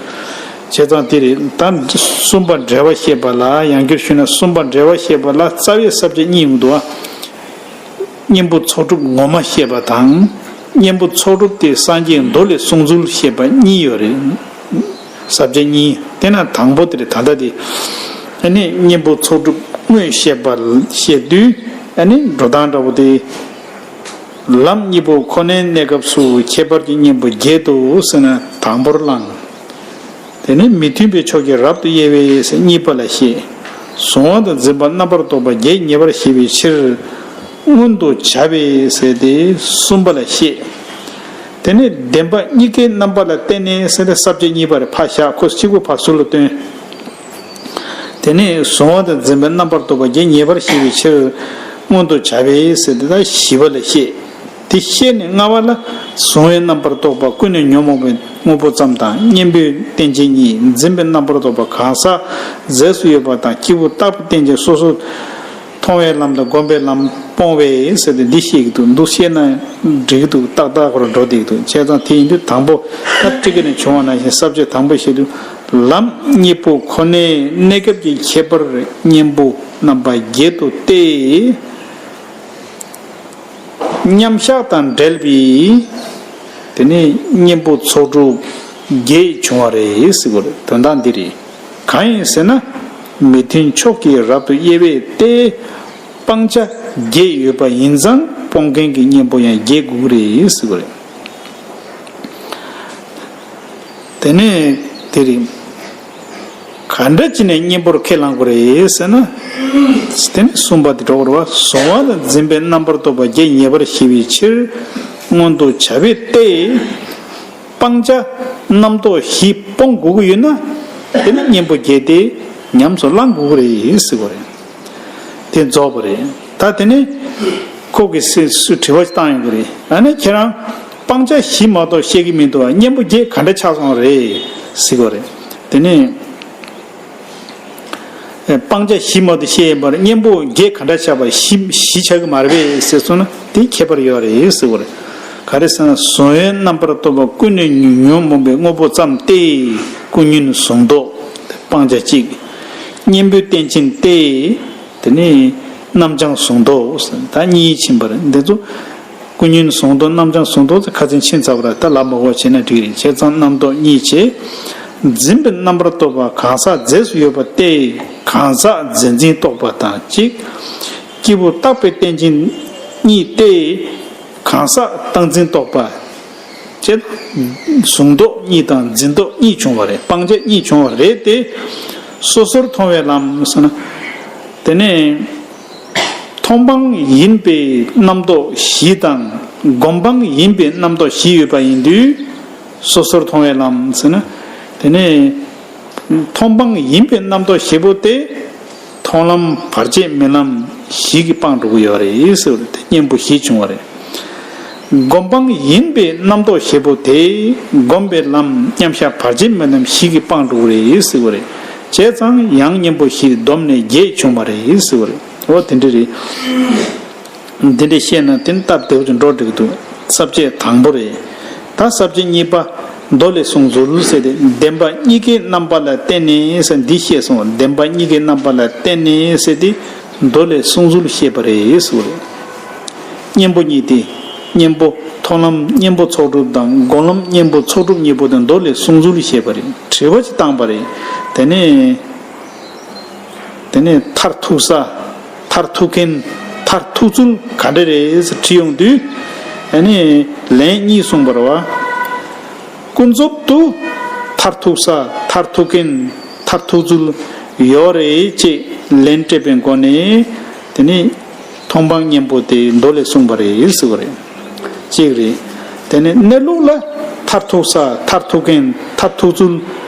བྱས་ཙང་དེ་རེད། ད་གསུམ་པ་འབྲེལ་བ་བཤད་པ་ལ། ཡང་བསྐྱར་ཞུས་ན་གསུམ་པ་འབྲེལ་བ་བཤད་པ་ལ་རྩ་བའི་ས་བཅད་གཉིས་ཡོང་འདུག་བ། གཉེན་པོ་ཚོགས་སྒྲུབ་ངོ་མ་བཤད་པ་དང་། གཉེན་པོ་ཚོགས་སྒྲུབ་དེ་སངས་རྒྱས་མདོ་ལས་གསུངས་ཚུལ་བཤད་པ་གཉིས་ཡོད་རེད། ས་བཅད་གཉིས། དེ་ན་དང་པོ་དེ་རེད། ད་ལྟ་དེ། ཨ་ནི་གཉེན་པོ་ཚོགས་སྒྲུབ་དངོས་བཤད་པ་བཤད་དུས། ཨ་ནི་འགྲོ་སྟངས་འདྲ་པོ་དེ། ལམ་གཉིས་པོ་ཁོ་ནའི་གནས་སྐབས་སུ་ཁྱད་པར་གྱི་གཉེན་པོ་བརྒྱད་དོ་ཟེར་ན་དང་པོར་བླངས། དེ་ནས་མི་མཐུན་པའི་ཕྱོགས་ཀྱི་རབ་ཏུ་དབྱེ་བའི་གཉིས་པ་ལ་བཤད། གཟུང་བ་དང་འཛིན་པ་རྣམ་པར་རྟོག་པ་བརྒྱད་ངེས་པར་ཞི་བའི་ཕྱིར། མངོན་དུ་བྱ་བའི་ཟེར་ཏེ་གསུམ་པ་ལ་བཤད། དེ་ནས་བདེན་པ་གཉིས་ཀའི་རྣམ་པ་ལ་བརྟེན་ནས་ཟེར་ཏེ་ས་བཅད་གཉིས་པ་རེད། ཕར་བཞག་ཁོ་གཅིག་པུ་ཕར་ཟུར་ལ་བཏོན། དེ་ནས་གཟུང་བ་དང་འཛིན་པའི་རྣམ་པར་རྟོག་པ་བརྒྱད་ངེས་པར་ཞི་བའི་ཕྱིར་མངོན་དུ་བྱ་བའི་ཟེར་ཏེ་ད་བཞི་པ་ལ་བཤད། དེ་བཤད་ནས་ལྔ་པ་ལ་གཟུང་བའི་རྣམ་པར་རྟོག་པ་ཀུན་ནས་ཉོན་མོངས་པའི་དངོས་པོ་ཙམ་དང་གཉེན་པོའི་རྟེན་ཅན་གཉིས། འཛིན་པའི་རྣམ་པར་རྟོག་པ་གང་ཟག་རྫས་སུ་ཡོད་པ་དང་སྐྱེས་བུ་བཏགས་པའི་རྟེན་ཅན་སོ་སོར་མཐོང་བའི་ལམ་དང་སྒོམ་པའི་ལམ་སྤོང་བའི་ཟེར་ཏེ་འདི་བཤད་ཀྱི་འདུག་འདུག་བཤད་ན་འགྲིག་གི་འདུག་ཏག་ཏག་ཁོ་རང་འགྲོ་བསྡད་ཀྱི་འདུག་བྱས་ཙང་དེ་ཡིན་དུས་དང་པོ་ད་ཁྲིད་ཀྱི་ནས་བྱུང་བ་ནང་བཞིན་ས་བཅད་དང་པོ་བཤད་དུས། ལམ་གཉིས་པོ་ཁོ་ནའི་གནས་སྐབས་ཀྱི་ཁྱད་པར་གཉེན་པོ་རྣམ་པ་བརྒྱད་དུ་སྟེ། མཉམ་གཞག་དང་བྲལ་བའི་དེ་ནས་གཉེན་པོ་ཚོགས་དྲུག་བརྒྱད་བྱུང་བ་རེད་ཟེར་གྱི་རེད། དོན་དག་འདི་རེད། གང་ཡིན་ཟེར་ན། མི་མཐུན་ཕྱོགས་ཀྱིས་རབ་ཏུ་དབྱེ་བས་ཏེ། སྤང་བྱ་བརྒྱད་ཡོད་པ་ཡིན་ཙང་སྤོང་མཁན་གྱི་གཉེན་པོ་ཡང་བརྒྱད་དགོས་ཀྱི་རེད་ཟེར་གྱི་རེད། དེ་ནས་དེ་རིང་ག་འདྲ་བྱས་ནས་གཉེན་པོར་ཁས་བླང་དགོས་རེད་ཟེར་ན། དེ་ནས་གསུམ་པ་དེ་འགྲོ་དགོས་རེད་བ། གཟུང་བ་དང་འཛིན་པའི་རྣམ་པར་རྟོག་པ་བརྒྱད་ངེས་པར་ཞི་བའི་ཕྱིར་མངོན་དུ་བྱ་བའི་སྟེ། སྤང་བྱ་རྣམ་རྟོག་བཞི་སྤོང་དགོས་ཀྱི་ཡོད་ན། དེ་ནི་གཉེན་པོ་བརྒྱད་དེ་ཉམས་སུ་བླང་དགོས་ཀྱི་རེད་ཟེར་དགོས་རེད། དེ་རྫོགས་པ་རེད། ད་དེ་ནས་ཁོ་གིས་སུས་དྲི་བ་ཞིག་བཏང་ཡོང་གི་རེད། ཨ་ནི་ཁྱེད་རང་སྤང་བྱ་བཞི་མ་གཏོགས་བཤད་ཀྱི་མི་འདུག་བ། གཉེན་པོ་བརྒྱད་ག་འདྲ་ཆགས་སོང་རེད་ཟེར་གྱི་རེད། དེ་ནས་སྤང་བྱ་བཞི་མ་གཏོགས་བཤད་ཡོད་པར་གཉེན་པོ་བརྒྱད་ག་འདྲ་ཆགས་པ་བཞི་བཞི་ཆགས་ཀྱི་མ་རེད་པས་ཟེར་སོང་ན་དེ་ཁྱད་པར་ཡོད་རེད་ཟེར་གྱི་རེད། ག་རེ་ཟེར་ན་གཟུང་བའི་རྣམ་པར་རྟོག་པ་ཀུན་ནས་ཉོན་མོངས་པའི་དངོས་པོ་ཙམ་སྟེ། ཀུན་ཉོན་གཟུང་རྟོག་སྤང་བྱ་གཅིག་གཉེན་པོའི་རྟེན་ཅན་ཏེ། དེ་ནས་རྣམ་བྱང་གཟུང་རྟོག་ད་གཉིས་ཕྱིན་པ་རེད། འདི་ཚོ་ཀུན་ཉོན་གཟུང་རྟོག་རྣམ་བྱང་གཟུང་རྟོག་ཚོ་ཁ་ཚིག་ཕྱིན་ཚར་བ་རེད། ད་ལབ་མ་དགོས་བྱས་ན་འགྲིག་རེད། བྱས་ཙང་རྣམ་རྟོག་གཉིས་བྱས། འཛིན་པའི་རྣམ་པར་རྟོག་པ་གང་ཟག་རྫས་སུ་ཡོད་པ་སྟེ། གང་ཟག་རྫས་འཛིན་རྟོག་པ་དང་གཅིག་སྐྱེས་བུ་བཏགས་པའི་རྟེན་ཅན་གཉིས་ཏེ། གང་ཟག་བཏགས་འཛིན་རྟོག་པ། ཅེས་གཟུང་རྟོག་གཉིས་དང་འཛིན་རྟོག་གཉིས་བྱུང་བ་རེད། སྤང་བྱ་གཉིས་བྱུང་བ་རེད་དེ། སོ་སོར་མཐོང་བའི་ལམ་ཟེར་ན། དེ་ནས་མཐོང་སྤང་ཡིན་པའི་རྣམ་རྟོག་བཞི་དང་སྒོམ་སྤང་ཡིན་པའི་རྣམ་རྟོག་བཞི་ཡོད་པ་ཡིན་དུས། སོ་སོར་མཐོང་བའི་ལམ་ཟེར་ན། དེ་ནས་མཐོང་སྤང་ཡིན་པའི་རྣམ་རྟོག་བཞི་པོ་དེ། མཐོང་ལམ་བར་ཆད་མེད་ལམ་བཞི་གིས་སྤངས་འགྲོ་གི་ཡོད་རེད་ཟེར་བ་རེད། དེ་གཉེན་པོ་བཞི་བྱུང་བ་རེད། སྒོམ་སྤང་ཡིན་པའི་རྣམ་རྟོག་བཞི་པོ་དེ་སྒོམ་པའི་ལམ་མཉམ་གཞག་བར་ཆད་མེད་ལམ་བཞི་གིས་སྤངས་འགྲོ་གི་རེད་ཟེར་བ་རེད། བྱས་ཙང་ཡང་གཉེན་པོ་བཞི་བསྡོམས་ནས་བརྒྱད་བྱུང་བ་རེད་ཟེར་བ་རེད། འོ་དེ་འདྲ་རེད། འདི་འདྲ་བཤད་ན་དེ་ནི་སྟབས་བདེ་པོ་ཅིག་འགྲོ་འགྲིག་གི་འདུག་ས་བཅད་དང་པོ་རེད། ད་ས་བཅད་གཉིས་པ། མདོ་ལས་གསུངས་ཚུལ་ཟེར་ཏེ་བདེན་པ་གཉིས་ཀའི་རྣམ་པ་ལ་བརྟེན་ནས་ཟེར་འདི་བཤད་སོང་། བདེན་པ་གཉིས་ཀའི་རྣམ་པ་ལ་བརྟེན་ནས་ཟེར་ཏེ་མདོ་ལས་གསུངས་ཚུལ་བཤད་པ་རེད་ཟེར་བ་རེད། གཉེན་པོ་གཉིས་ཏེ། གཉེན་པོ་མཐོང་ལམ་གཉེན་པོ་ཚོགས་དྲུག་དང་སྒོམ་ལམ་གཉེན་པོ་ཚོགས་དྲུག་གཉིས་པོ་དེ་མདོ་ལས་གསུངས་ཚུལ་བཤད་པ་རེད། དྲི་བ་ཅིག་བཏང་པ་རེད། དེ་ནས། དེ་ནས་མཐར་ཐུག་ས། མཐར་ཐུག་མཁན། མཐར་ཐུག་ཚུལ་ག་འདྲ་རེད་ཟེར་དྲིས་ཡོང་དུས། ཨ་ནི་ལན་གཉིས་གསུངས་པ་རེད་བ། ཀུན་རྫོབ་ཏུ་མཐར་ཐུག་ས། མཐར་ཐུག་མཁན། མཐར་ཐུག་ཚུལ་ཡོད་རེད་ཅེས་ལན་སྤྲད་པའི་སྒོ་ནས། དེ་ནི་མཐོང་སྤང་གཉེན་པོ་དེ་མདོ་ལས་གསུངས་པ་རེད་ཟེར་བ་རེད། གཅིག་རེད། དེ་ནས་གནས་ལུགས་ལ་མཐར་ཐུག་ས། མཐར་ཐུག་མཁན། མཐར་ཐུག་ཚུལ་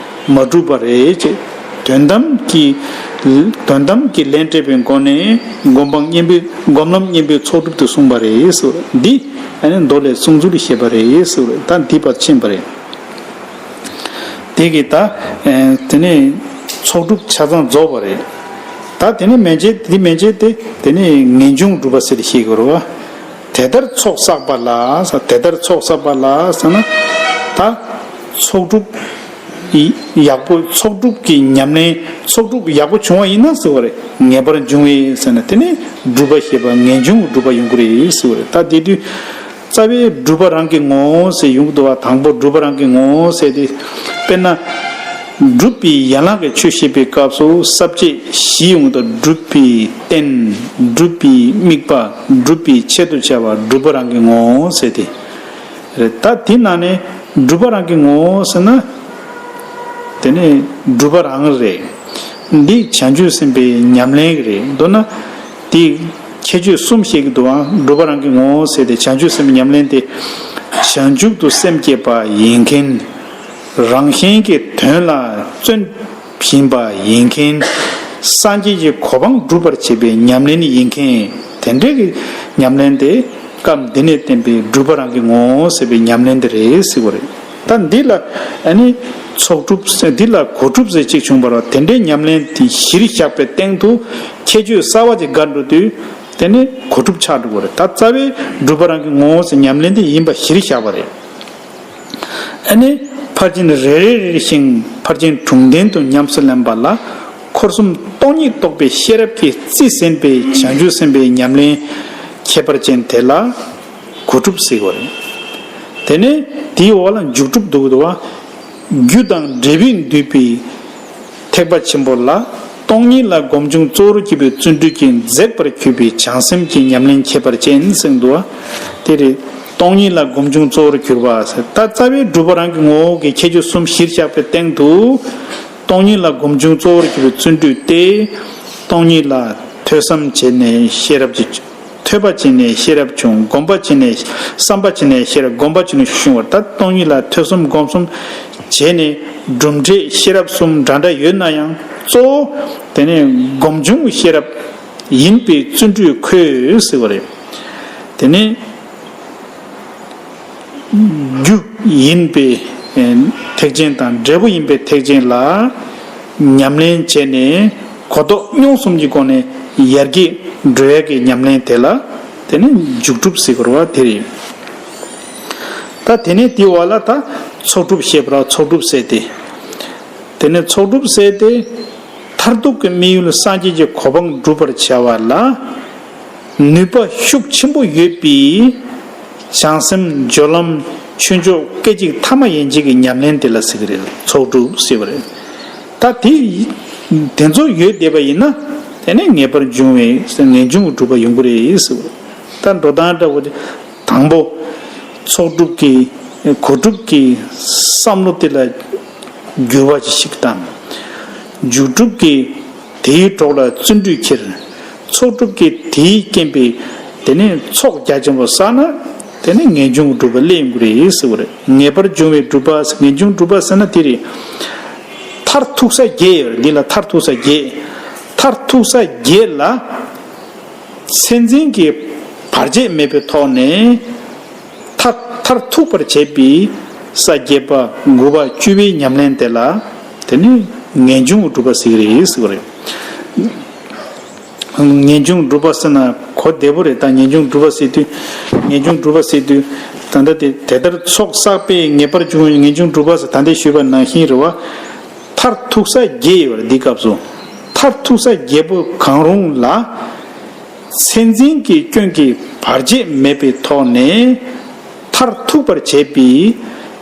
མ་གྲུབ་པ་རེད་ཅེས་དོན་དམ་གྱི། དོན་དམ་གྱི་ལན་སྤྲད་པའི་སྒོ་ནས་སྒོམ་སྤང་གཉེན་པོའི། སྒོམ་ལམ་གཉེན་པོའི་ཚོགས་དྲུག་ཏུ་གསུངས་པ་རེད་ཟེར་བ་འདི་ཨ་ནི་མདོ་ལས་གསུངས་ཚུལ་བཤད་པ་རེད་ཟེར་བ་རེད། ད་འདི་བར་ཕྱིན་པ་རེད། དེ་གི་ད་དེ་ནས་ཚོགས་དྲུག་ཆ་ཚང་རྫོགས་པ་རེད། ད་དེ་ནས་མན་ཆད་འདི་མན་ཆད་དེ་དེ་ནས་ངེས་འབྱུང་སྒྲུབ་པ་ཟེར་ཏེ་བཤད་དགོས་རེད་བ། དེ་ལྟར་ཚོགས་བསགས་པ་ལ་ཟེར། དེ་ལྟར་ཚོགས་བསགས་པ་ལ་ཟེར་ན། ད་ཚོགས་དྲུག་ཡག་པོ། ཚོགས་དྲུག་གི་ཉམས་ལེན། ཚོགས་དྲུག་ཡག་པོ་བྱུང་བ་ཡིན་ན་ཟེར་བ་རེད། ངེས་པར་འབྱུང་བས་ཟེར་ན་དེ་ནི་སྒྲུབ་པ་ཞེས་པ་ངེས་འབྱུང་གི་སྒྲུབ་པ་ཡོང་གི་རེད་ཟེར་བ་རེད། ད་དེ་དུས་རྩ་བའི་སྒྲུབ་པ་རང་གི་ངོ་བོ་ཟེར་ཡོང་གི་འདུག་བ། དང་པོ་སྒྲུབ་པ་རང་གི་ངོ་བོ་ཟེར་ཏེ། དཔེར་ན། སྒྲུབ་པའི་ཡན་ལག་གི་ཆོས་བཤད་པའི་སྐབས་སུ་ས་བཅད་བཞི་ཡོང་གི་འདུག་སྒྲུབ་པའི་རྟེན། སྒྲུབ་པའི་དམིགས་པ། སྒྲུབ་པའི་ཆེད་དུ་བྱ་བ། སྒྲུབ་པ་རང་གི་ངོ་བོ་ཟེར་ཏེ། རེད། ད་དེ་ནང་ནས་སྒྲུབ་པ་རང་གི་ངོ་བོ་ཟེར་ན། དེ་ནི་སྒྲུབ་པ་རང་རེད། འདི་བྱང་ཆུབ་སེམས་དཔའི་ཉམས་ལེན་རེད། མདོར་ན་འདི་ཁྱད་ཆོས་གསུམ་བཤད་ཀྱི་འདུག་ཨང་། སྒྲུབ་པ་རང་གི་ངོ་བོ་ཟེར་ཏེ་བྱང་ཆུབ་སེམས་དཔའི་ཉམས་ལེན་དེ། བྱང་ཆུབ་ཏུ་སེམས་བསྐྱེད་པ་ཡིན་མཁན། རང་གཞན་གྱི་དོན་ལ་བརྩོན་བཞིན་པ་ཡིན་མཁན། སངས་རྒྱས་ཀྱི་གོ་འཕང་སྒྲུབ་པར་བྱེད་པའི་ཉམས་ལེན་ཡིན་མཁན། དེ་འདྲའི་གི་ཉམས་ལེན་དེ་སྐབས་འདི་ནས་བསྟན་པའི་སྒྲུབ་པ་རང་གི་ངོ་བོ་ཟེར་བའི་ཉམས་ལེན་དེ་རེད་ཟེར་བ་རེད། ད་འདི་ལ་ཨ་ནི་ཚོགས་སྒྲུབ་ཟེར། འདི་ལ་གོ་སྒྲུབ་ཟེར་གཅིག་བྱུང་བ་རེད། དེ་འདྲའི་ཉམས་ལེན་དེ་གཞིར་བཞག་པའི་སྟེང་དུ་ཁྱད་ཆོས་གསར་བ་ཅིག་བཀར་འགྲོ་དུས་དེ་ནི་གོ་སྒྲུབ་ཆགས་འགྲོ་གི་རེད། ད་རྩ་བའི་སྒྲུབ་པ་རང་གི་ངོ་བོ་ཟེར་ཉམས་ལེན་དེ་ཡིན་པ་གཞིར་བཞག་པ་རེད། ཨ་ནི་ཕར་ཕྱིན་རེ་རེ་རེ་ཞིང་ཕར་ཕྱིན་དྲུག་ལྡན་དུ་ཉམས་སུ་ལེན་པ་ལ། འཁོར་གསུམ་སྟོང་ཉིད་རྟོགས་པའི་ཤེས་རབ་ཀྱིས་རྩིས་ཟིན་པའི་བྱང་ཆུབ་སེམས་དཔའི་ཉམས་ལེན་ཁྱད་པར་ཅན་དེ་ལ་གོ་སྒྲུབ་ཟེར་བ་རེད། དེ་ནས་དེའི་འོག་ལ་མཇུག་སྒྲུབ་འདུག་འདུག་བ། རྒྱུ་དང་འབྲས་བུས་འདུས་པའི་ཐེག་པ་ཆེན་པོ་ལ། སྟོང་ཉིད་ལ་སྒོམ་བྱུང་གཙོ་བོར་གྱུར་པའི་བརྩོན་འགྲུས་ཀྱིས་འཛེགས་པར་གྱུར་པའི་བྱང་སེམས་ཀྱི་ཉམས་ལེན་ཁྱད་པར་ཅན་ཟེར་འདུག་བ། དེ་རེད། སྟོང་ཉིད་ལ་སྒོམ་བྱུང་གཙོ་བོར་གྱུར་པ་ཟེར། ད་རྩ་བའི་སྒྲུབ་པ་རང་གི་ངོ་བོ་གི་ཁྱད་ཆོས་གསུམ་གཞིར་བཞག་པའི་སྟེང་དུ། སྟོང་ཉིད་ལ་སྒོམ་བྱུང་གཙོ་བོར་གྱུར་པའི་བརྩོན་འགྲུས་ཏེ། སྟོང་ཉིད་ལ་ཐོས་བསམ་བྱས་ནས་ཤེས་རབ་ཀྱི། ཐོས་པ་བྱས་ནས་ཤེས་རབ་བྱུང་། སྒོམ་པ་བྱས་ནས། བསམ་པ་བྱས་ནས་ཤེས་རབ། སྒོམ་པ་བྱས་ནས་ཤེས་རབ་བྱུང་བ་རེད། ད་སྟོང་ཉིད་ལ་ཐོས་བསམ་སྒོམ་གསུམ་བྱས་ནས་གྲུབ་འབྲས་ཤེས་རབ་གསུམ་འདྲ་འདྲ་ཡོད་ན་ཡང་གཙོ་བོ་དེ་ནི་སྒོམ་བྱུང་ཤེས་རབ་ཡིན་པའི་བརྩོན་འགྲུས་ཁོས་ཟེར་བ་རེད། དེ་ནི་རྒྱུ་ཡིན་པའི་ཐེག་ཆེན་དང་འབྲས་བུ་ཡིན་པའི་ཐེག་ཆེན་ལ་ཉམས་ལེན་བྱས་ནས་གོ་རྟོགས་མྱོང་གསུམ་གྱི་སྒོ་ནས་ཡར་རྒྱས་འགྲོ་ཡག་གི་ཉམས་ལེན་དེ་ལ་དེ་ནི་མཇུག་སྒྲུབ་ཟེར་དགོས་པ་དེ་རེད། ད་དེ་ནས་དེའི་འོག་ལ་ད་ཚོགས་སྒྲུབ་བཤད་པ་ལ་ཚོགས་སྒྲུབ་ཟེར་ཏེ། དེ་ནས་ཚོགས་སྒྲུབ་ཟེར་ཏེ། མཐར་ཐུག་གི་དམིགས་ཡུལ་སངས་རྒྱས་ཀྱི་གོ་འཕང་སྒྲུབ་པར་བྱ་བ་ལ་ནུས་པ་ཤུགས་ཆེན་པོ་ཡོད་པའི་བྱང་སེམས་སྦྱོར་ལམ་ཆོས་མཆོག་སྐད་ཅིག་ཐ་མ་ཡན་ཆད་ཀྱི་ཉམས་ལེན་དེ་ལ་ཟེར་གྱི་རེད། ཚོགས་སྒྲུབ་ཟེར་བ་རེད། ད་དེ་དེ་ཚོ་ཡོད་བསྡད་པ་ཡིན་ན་དེ་ནས་ངེས་པར་འབྱུང་བའི་ངེས་འབྱུང་གི་གྲུབ་པ་ཡོང་གི་རེད་ཟེར་བ་རེད། ད་འགྲོ་སྟངས་འདྲ་བོ་དེ། དང་པོ། ཚོགས་སྒྲུབ་ཀྱི་གོ་སྒྲུབ་ཀྱི་བསམ་བློ་དེ་ལ་འགྱུར་བ་ཞིག་བཏང་། མཇུག་སྒྲུབ་ཀྱི་དེའི་གྲོགས་ལ་བརྩོན་འགྲུས་ཁྱེར། ཚོགས་སྒྲུབ་ཀྱི་དེའི་རྐྱེན་པས་དེ་ནས་ཚོགས་རྒྱ་ཆེན་པོ་བསགས་ན་དེ་ནས་ངེས་འབྱུང་གི་གྲུབ་པ་སླེབས་ཡོང་གི་རེད་ཟེར་བ་རེད། ངེས་པར་འབྱུང་བའི་གྲུབ་པ། ངེས་འབྱུང་གྲུབ་པ་ཟེར་ན་དེ་རེད། མཐར་ཐུག་ས་བརྒྱད་ཡོད་རེད། འདི་ལ་མཐར་ཐུག་ས་བརྒྱད། མཐར་ཐུག་ས་བརྒྱད་ལ། མཚན་འཛིན་གྱི་བར་ཆད་མེད་པའི་ཐོག་ནས་མཐར་མཐར་ཐུག་པར་བྱེད་པའི་ས་བརྒྱད་པ་དགུ་པ་བཅུ་པའི་ཉམས་ལེན་དེ་ལ་དེ་ནི་ངེས་འབྱུང་གི་གྲུབ་པ་ཟེར་གྱི་རེད་ཟེར་བ་རེད། ངེས་འབྱུང་གྲུབ་པ་ཟེར་ན་གོ་བདེ་པོ་རེད། ད་ངེས་འབྱུང་གྲུབ་པ་ཟེར་དུས་ངེས་འབྱུང་གྲུབ་པ་ཟེར་དུས་ད་ལྟ་དེ་དེ་ལྟར་ཚོགས་བསགས་པས་ངེས་པར་འབྱུང་བའི་ངེས་འབྱུང་གྲུབ་པ་ཟེར་ད་ལྟ་ཞུས་པ་ནང་བཞིན་རེད་བ། མཐར་ཐུག་ས་བརྒྱད་ཡོད་རེད། འདི་སྐབས་སུ་མཐར་ཐུག་ས་བརྒྱད་པོ་གང་རུང་ལ། མཚན་འཛིན་གྱི་སྐྱོན་གྱི་བར་ཆད་མེད་པའི་ཐོག་ནས་མཐར་ཐུག་པར་བྱེད་པའི་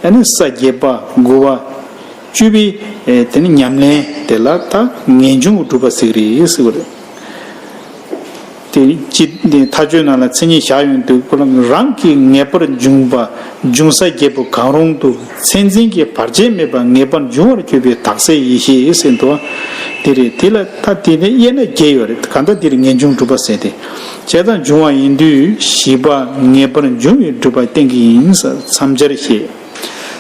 ཨ་ནི་ས་བརྒྱད་པ་དགུ་པ་བཅུ་པའི་དེ་ནི་ཉམས་ལེན་དེ་ལ་ད་ངེས་འབྱུང་གི་གྲུབ་པ་ཟེར་གྱི་རེད་ཟེར་བ་རེད། དེ་སྤྱི་དེ་མཐའ་དཔྱོད་ནང་ལ་མཚན་ཉིད་བཞག་ཡོང་དུས་ཁོ་ལ་རང་གི་ངེས་པར་འབྱུང་བ་འབྱུང་ས་བརྒྱད་པོ་གང་རུང་དུ་མཚན་འཛིན་གྱི་བར་ཆད་མེད་པར་ངེས་པར་འབྱུང་བར་གྱུར་པའི་དག་སའི་ཡེ་ཤེས་ཟེར་འདུག་བ། དེ་རེད། དེ་ལ་ད་དེ་ནས་དབྱེ་ན་བརྒྱད་ཡོད་རེད། གང་ལྟར་འདིར་ངེས་འབྱུང་གྲུབ་པ་ཟེར་ཏེ། བྱས་ཙང་འབྱུང་བ་ཡིན་དུས་བཞི་པ་ངེས་པར་འབྱུང་བའི་གྲུབ་པ་བསྟན་གྱི་ཡིན་ཟེར་མཚམས་སྦྱར་བཤད།